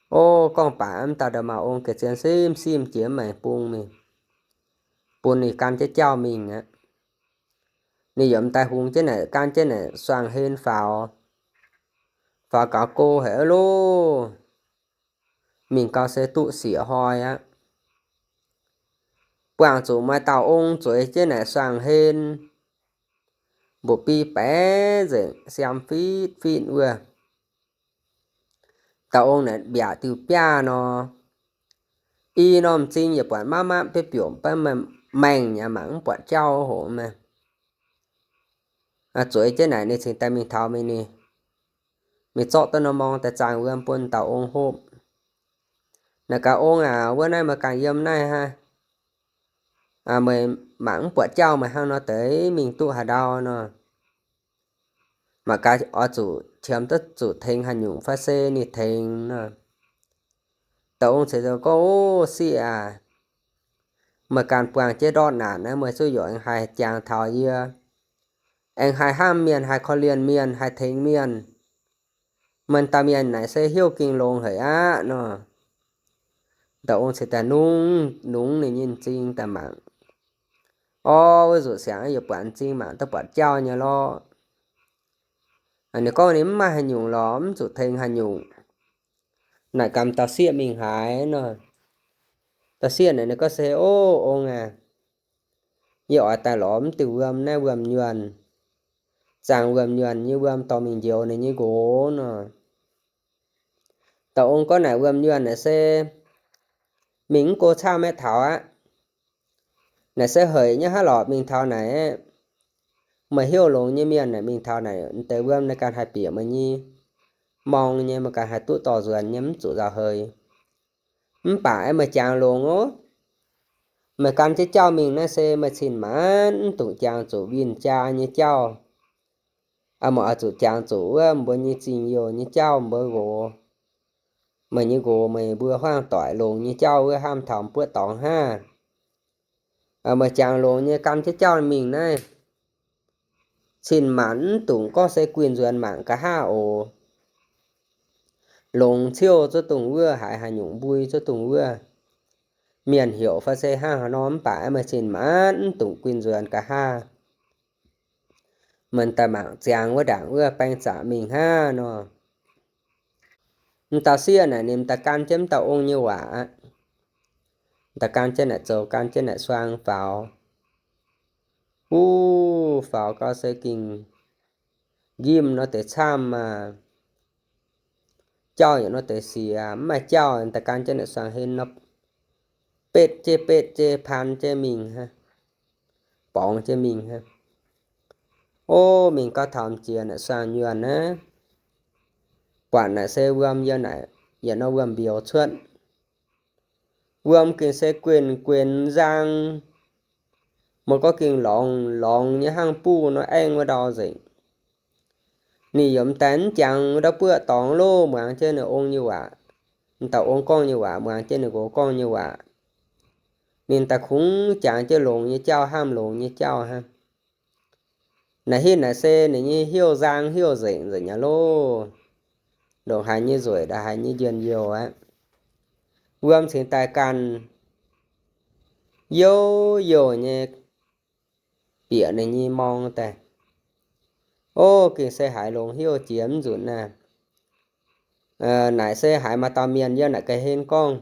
O, gorngv baac m'daaih nda'maauh ong ga'zien simv simv jiex mv maengx bung mingh, bun ninh gan jienv jauv mingh aqv. Ninh yaac m'daaih hungx jienv naaic gan jienv naaic suangx-hlen faaux, faaux gaux go haic aqv loh. Mingh gau se duqv siec hnoi aqv. Buangh zuqc maaih dauh ong zueiz jienv naaic suangx-hlen, mbuoqc biei baeqc nzengc, siaam fitv fitv wuov. Dauh ong naaic mbiaauc diuh biaav nor, i norm m'zing yaac buatc mapv mapv biopv biopv, mbaeqv maengh nyei, mangc mv buatc jauv hoc maah. Zueiz jienv naaic ninh cingx daaih mingh taux mingh ninh, mingh zorqv duqv norm morng daaih zaangh wuom bun dauh ong hopv. Naaic gaax, Ong aac, wuov naaiv meih ganh yiem naaiv haic. Meih mangc mv buatc jauv meih hnangv nor deix mingh duqv haaix ndau nor. Mangc gaax oix zuqc qiemx duqv zuqc tengx haaix nyungc fai se ninh tengx nor. Dauh ong ceix daaih gorngv, Ov, sieqv aac, meih ganh buangh jienv ndortv naanc naaiv meih zuqc yaac aengx haih jangx taux yie, aengx haih hnamv mienh, haih korv-lienh mienh, haih tengx mienh. Meih dauh mienh naaic se hnyouv ging longx haic aqv nor. Dauh ong ceix daaih nungx nungx ninh nyei m'zing daaih mangc. Orv, wuov nzuqc siangx yaac buatc m'zing mangc duqv buatc jauv nyei lorqc. Ninh gorngv ninh mv maaih haaix nyungc lorqc, mv zuqc tengx haaix nyungc. Naaic gaax dauh sieqv mingh haaix nor. Dauh sieqv naaic ninh gorngv se, Ov, ong aac, yie oix daaih lorz mv diuh wuom naaiv wuom-nyuonh, zaangh wuom-nyuonh nyei wuom dorh mingh njoux ninh nyei nqox nor. Dauh ong gorngv naaic wuom-nyuonh naaic se mingh mv go camv maiv taux aqv. Naaic se haic nyei hnangv lorqc, mingh taux naaic, meih hnyouv longx nyei mienh naaic mingh taux naaic, deix wuom naaiv ganh haih bieqc meih nyei morng nyei, meih ganh haih duqv dorh nzuonx nyei, mv zuqc nzauh heix. Mv baac aeqv, meih jangx longx ov. Meih gan jienv jauv mingh naaiv se meih cin-maanc mv dungx jangx zuqc win-jaa nyei jauv. Meih oix zuqc jangx zuqc wuov mbuo nyei zingh youh nyei jauv, mbuo nqox, meih nyei nqox meih mbuo hmuangv doic longx nyei jauv wuov, hnamv taux buoqv dorngx hnangv. Meih jangx longx nyei gan jienv jauv mingh naaiv, cin-maanc mv dungx gorngv se guinh nzuonx mangc nqa'haav oc. Longx ciouv zuov dongh wuov, haiz haaix nyungc mbui zuov dongh wuov, mienh heuc fai se hnangv haaix nor, mv baac meih cin-maanc mv dungx guinh nzuonx nqa'haav. Meih daaih mangc ziangx wuov ndaangc wuov baeng zaqc mingh hnangv nor. M'dauh sieqv naaic ninh daaih gan jienv m'dauh ong nyei waac aqv. Daaih gan jienv naaic zoux, gan jienv naaic suang faaux. Wuov faaux gau se gingh njimv nor deix camv maah. jauv yietc nor deix siex, mv maaih jauv daaih gan jienv naaic suangx hen nor, betv jienv betv jienv, paan jienv mingh hnangv, borngz jienv mingh hnangv. Ov, mingh gau taux m'jiex naaic suangx nyuonh aqv, buatc naaic se wuom yiem naaic, yietc norm wuom-mbiouz cuotv. Wuom gengh se guenx guenx nzang, mbuo gorngv gengh lorngx lorngx nyei hnangv buv nor aengv wuov ndau nzengc. Ninh yaac m'daaih mv jangx wuov ndau buoqv dorngx loh, muangx jienv ninh ong nyei waac, m'daaih ong gorngv nyei waac, muangx jienv ninh nqox gorngv nyei waac. Ninh daaih kungx jangx jienv longx nyei jauv hnangv, longx nyei jauv hnangv. Naaic hitv naaic se ninh nyei heuv nzang heuv nzengc nzengc nyei loh. Ndongc haaix nyei nzueic ndongc haaix nyei njien-youh aqv. Wuom cingx daaih ganh youh youh nyei bieqc ninh nyei morng daaih. Ov, gengh se haiz longx heuv jiex mv nzunc naaiv. Naaic se haiz maaih dauh mienh yiem naaic ga'hlen gorngv,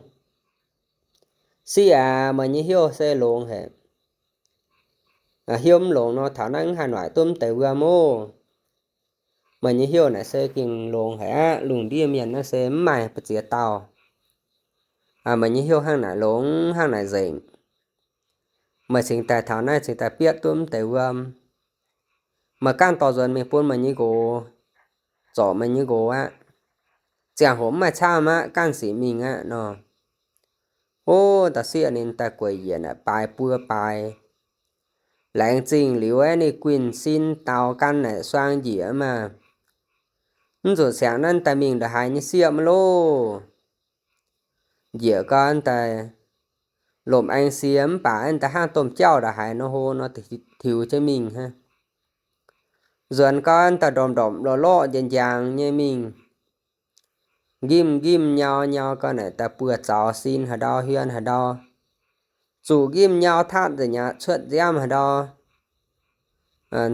Siqv aac, meih nyei heuv se longx haic. Heuv mv longx nor, taux naaiv mv haih noic duqv mv deix wuom ov. Meih nyei heuv naaic se gengh longx haic aqv. Lungh ndiev mienh naaiv se mv maaih ba'ziex dauh meih nyei heuv hnangv naaic longx, hnangv naaic nzengc. Meih cingx daaih taux naaiv cingx daaih bietv duqv mv deix wuom. Meih ganh dorh nzuonx mingh bun meih nyei nqox, zorc meih nyei nqox aqv. Ziangh hoc mv maaih camv aqv, ganh sic mingh aqv nor. Ov, da'sieqv ninh daaih gueic yienc aqv, baaix buo baaix. Laengz zingh liuz aeqv, ninh guinh sin daaux gan naaic suang njiec maah. Mv nzunc siangx naaiv daaih mingh ndongc haaix nyei sieqv maiv loh. Njiec gau daaih lomc aengx sie mv baac daaih hnangv domh jauv ndongc haaix nor hlo nor tiux jienv mingh hnangv. Nzuonx gau daaih ndorpc ndorpc lorqc lorqc njang njang nyei mingh, nqimv nqimv nyau nyau gau naaic daaih buoz zaux sin haaix ndau, hien haaix ndau, zuqc nqimv nyau tatv nzengc aqv, cuotv nziaamv haaix ndau,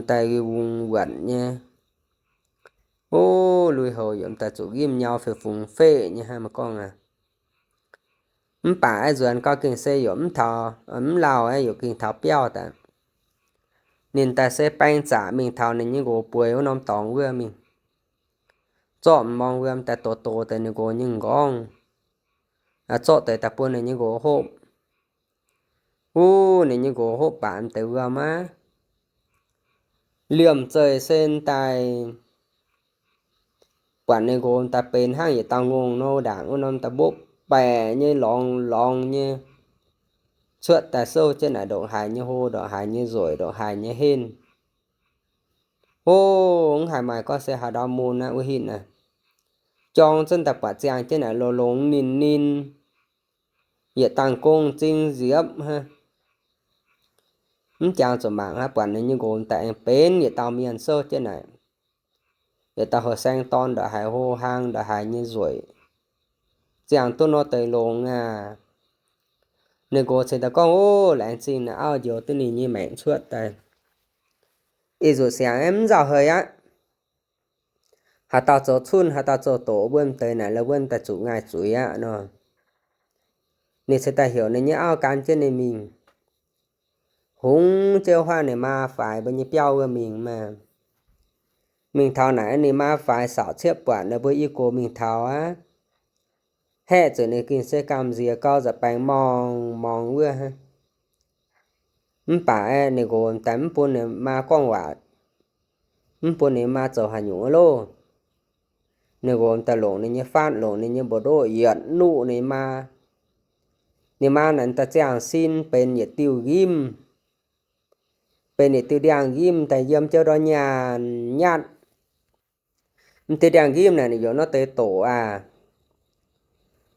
daaih wuonc nyei. Ov, lui-houx yaac daaih zuqc nqimv nyau fei fungx feqv nyei hnangv, meih gorngv aqv. Mv baac aeqv, nzuonx gau gengh se yaac mv taux, mv lauh aeqv, yaac gengh taux biauv daaih. Ninh daaih se baeng zaqc mingh taux ninh nyei nqox bueix wuov norm dorngx wuov mingh, zorqv m'morng wuom daaih dox dox deix ninh nqox nyei m'nqorngv, zorqv deix daaih bun ninh nyei nqox hopv. Wuov ninh nyei nqox hopv baac m'deix wuom aqv, liemh zeih se daaih buatc ninh nqox daaih benx hnangv yietc dauh ngongh nor, ndaangc wuov norm daaih mbopv baeqc nyei, lorngx lorngx nyei, cuotv daaih souv jienv naaic ndongc haaix nyei hlo, ndongc haaix nyei nzueic, ndongc haaix nyei henv. Ov, mv haiz maaih gorngv se haaix ndau mun aqv, wuov hitv naaiv jorng zunv daaih buatc ziangh jienv naaic longx longx ninh ninh, yietc dangh gong zing nziepv hnangv. Mv jangx zuqc mangc hnangv, buatc ninh nyei nqox daaih aengx benx yietc dauh mienh souv jienv naaic, yietc dauh houh saeng dorn ndongc haaix hlo hlang, ndongc haaix nyei nzueic, ziangh duqv nor deix longx aqv. Ninh nqox cingx daaih gorngv, Ov, laengz zingh naaic auv njoux duqv ninh nyei maengc cuotv daaih. Ih nzuqc siangx aeqv, mv nzauh hei aqv. Haaix dauh zoux cunh, haaix dauh zoux doqc, mbuo m'deix naaic la'buonv daaih zuqc ngaih zuiz aqv nor. Ninh cingx daaih heuc ninh nyei auv gan jienv ninh mingh. Hungx jienv huaav ninh maa faix mbuo nyei biauv wuov mingh maah. Mingh taux naaic ninh maa faix saauc ciepv buatc ninh mbuo i gox mingh taux aqv. Haeqv zuqc ninh gengh se gamh nziex gau nza'baengx morngh morngh wuov hnangv. Mv baac aeqv, ninh nqox daaih mv bun ninh maa gorngv waac, mv bun ninh maa zoux haaix nyungc wuov loh. Ninh nqox daaih longc ninh nyei faatv, longc ninh nyei mbu'ndoqv yietc nuqv ninh maa. Ninh maa naaic daaih ziangh sin benx yietc diuh nqimv, benx yietc diuh ndiangx-nqimv daaih yiem jienv ndor nyaanh nyatv. M'diuh ndiangx-nqimv naaic ninh yaac nor deix doqc aqv.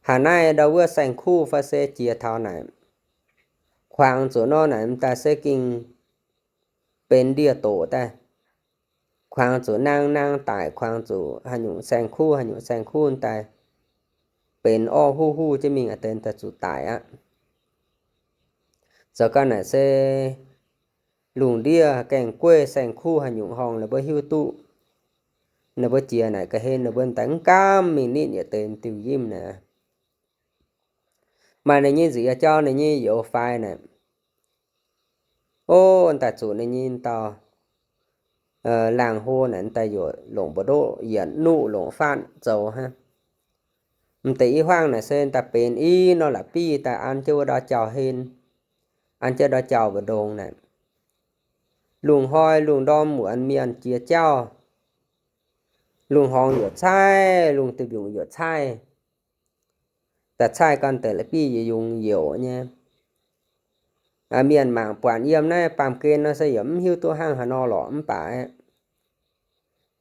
Haaix naaiv ndau wuov saeng-kuv fai se jiex taux naaic, kuangx zuqc nor naaic m'daaih se gengh benx ndie-doqc daaih. Kuangx zuqc nang nang daic, kuangx zuqc haaix nyungc saeng-kuv, haaix nyungc saeng-kuv daaih benx orv huv huv jienv mingh aqv, deix daaih zuqc daic aqv. Zoux gau naaic se lungh ndiev gaengh gueiv saeng-kuv haaix nyungc horngh ninh mbuo hiuv duqv. Ninh mbuo jiex naaic ga'hlen ninh mbuo daaih mv gaamv mingh nitv yietc deix diuh nqimv naaic. Maaih ninh nyei nziez jauv ninh nyei youz fai naaic, ov, daaih zuqc ninh nyei dauh laangh hlo naaic daaih yaac longc mbu'ndoqv yietc nuqv longc faatv zoux hnangv. M'deix i hmuangv naaic se daaih benx i norm la'bieiv daaih an jienv wuov ndau jauv-hlen, an jienv ndau jauv mbu'ndongx naaic. Lungh hnoi lungh ndorm muonz mienh jiex jauv, lungh horngz youc caaiv, lungh duih mbiungc youc caaiv, daaih caaiv ganh deix la'bieiv yietc yungz youc nyei. Mienh mangc buatc yiem naaiv baamh gen nor se yaac mv hiuv duqv hnangv haaix nor lorqc mv baac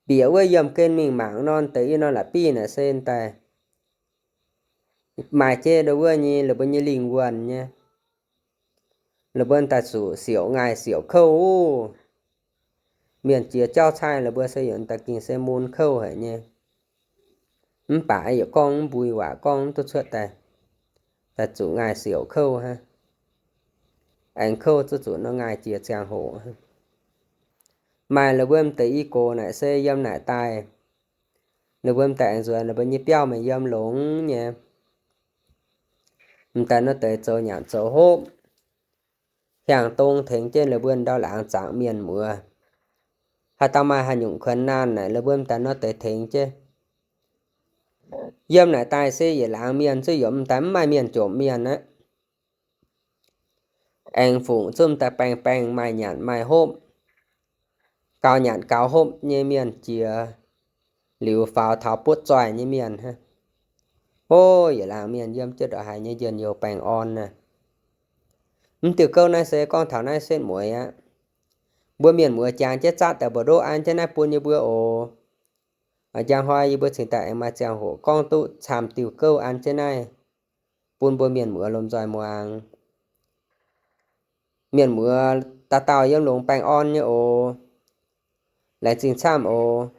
bieqc wuov yiemh gen mingh mangc nor, deix i norm la'bieiv naaic se daaih maaih jeiv ndo wuov nyei, la'buo nyei lingh wuonh nyei. La'buo daaih zuqc siouc ngaih siouc kouv. Mienh jiex jauv caaiv la'buo se yaac daaih gengh se mun kouv haic nyei. Mv baac yaac gorngv mv mbui waac gorngv mv duqv cuotv daaih, daaih zuqc ngaih siouc kouv hnangv. Aengx kouv zuqc zuqc nor ngaih jiex ziangh hoc. Maaih la'buo m'deix i gox naaic se yiem naaic daaih, la'buo m'daaih aengx nzuonx la'buo nyei biauv mingh yiem longx nyei. M'daaih nor deix zoux nyanc zoux hopv, hiaangx dong tengx jienv la'buo ndau laangz zaangc mienh muoz. Haaix dauh maaih haaix nyungc kuonx naanh naaic la'buo m'daaih nor deix tengx jienv. Yiem naaic daaih se yietc laangz mienh zuqv yaac m'daaih mv maaih mienh jomc mienh aqv. Aengx fungc zuqv m'daaih baengh baengh maaih nyanc maaih hopv, gaux nyanc gaux hopv nyei mienh jiex liuz faaux taux butv zoih nyei mienh hnangv. O, yietc laangz mienh yiem jienv ndongc haaix nyei njien-youh baengh orn naaic. Mv diuh gouv naaiv se gorngv taux naaiv setv mueiz aqv. Mbuo mienh muoz jangx jienv zatv daaih mbu'ndongx an jienv naaiv bun yie mbuo oc. Njang hnoi yie mbuo cingx daaih aengx maaih ziangh hoc gorngv duqv camv diuh gouv an jienv naaiv bun mbuo mienh muoz lomh nzoih muangx. Mienh muoz dauh dauh yiem longx baengh orn nyei oc. Laengz zingh camv oc.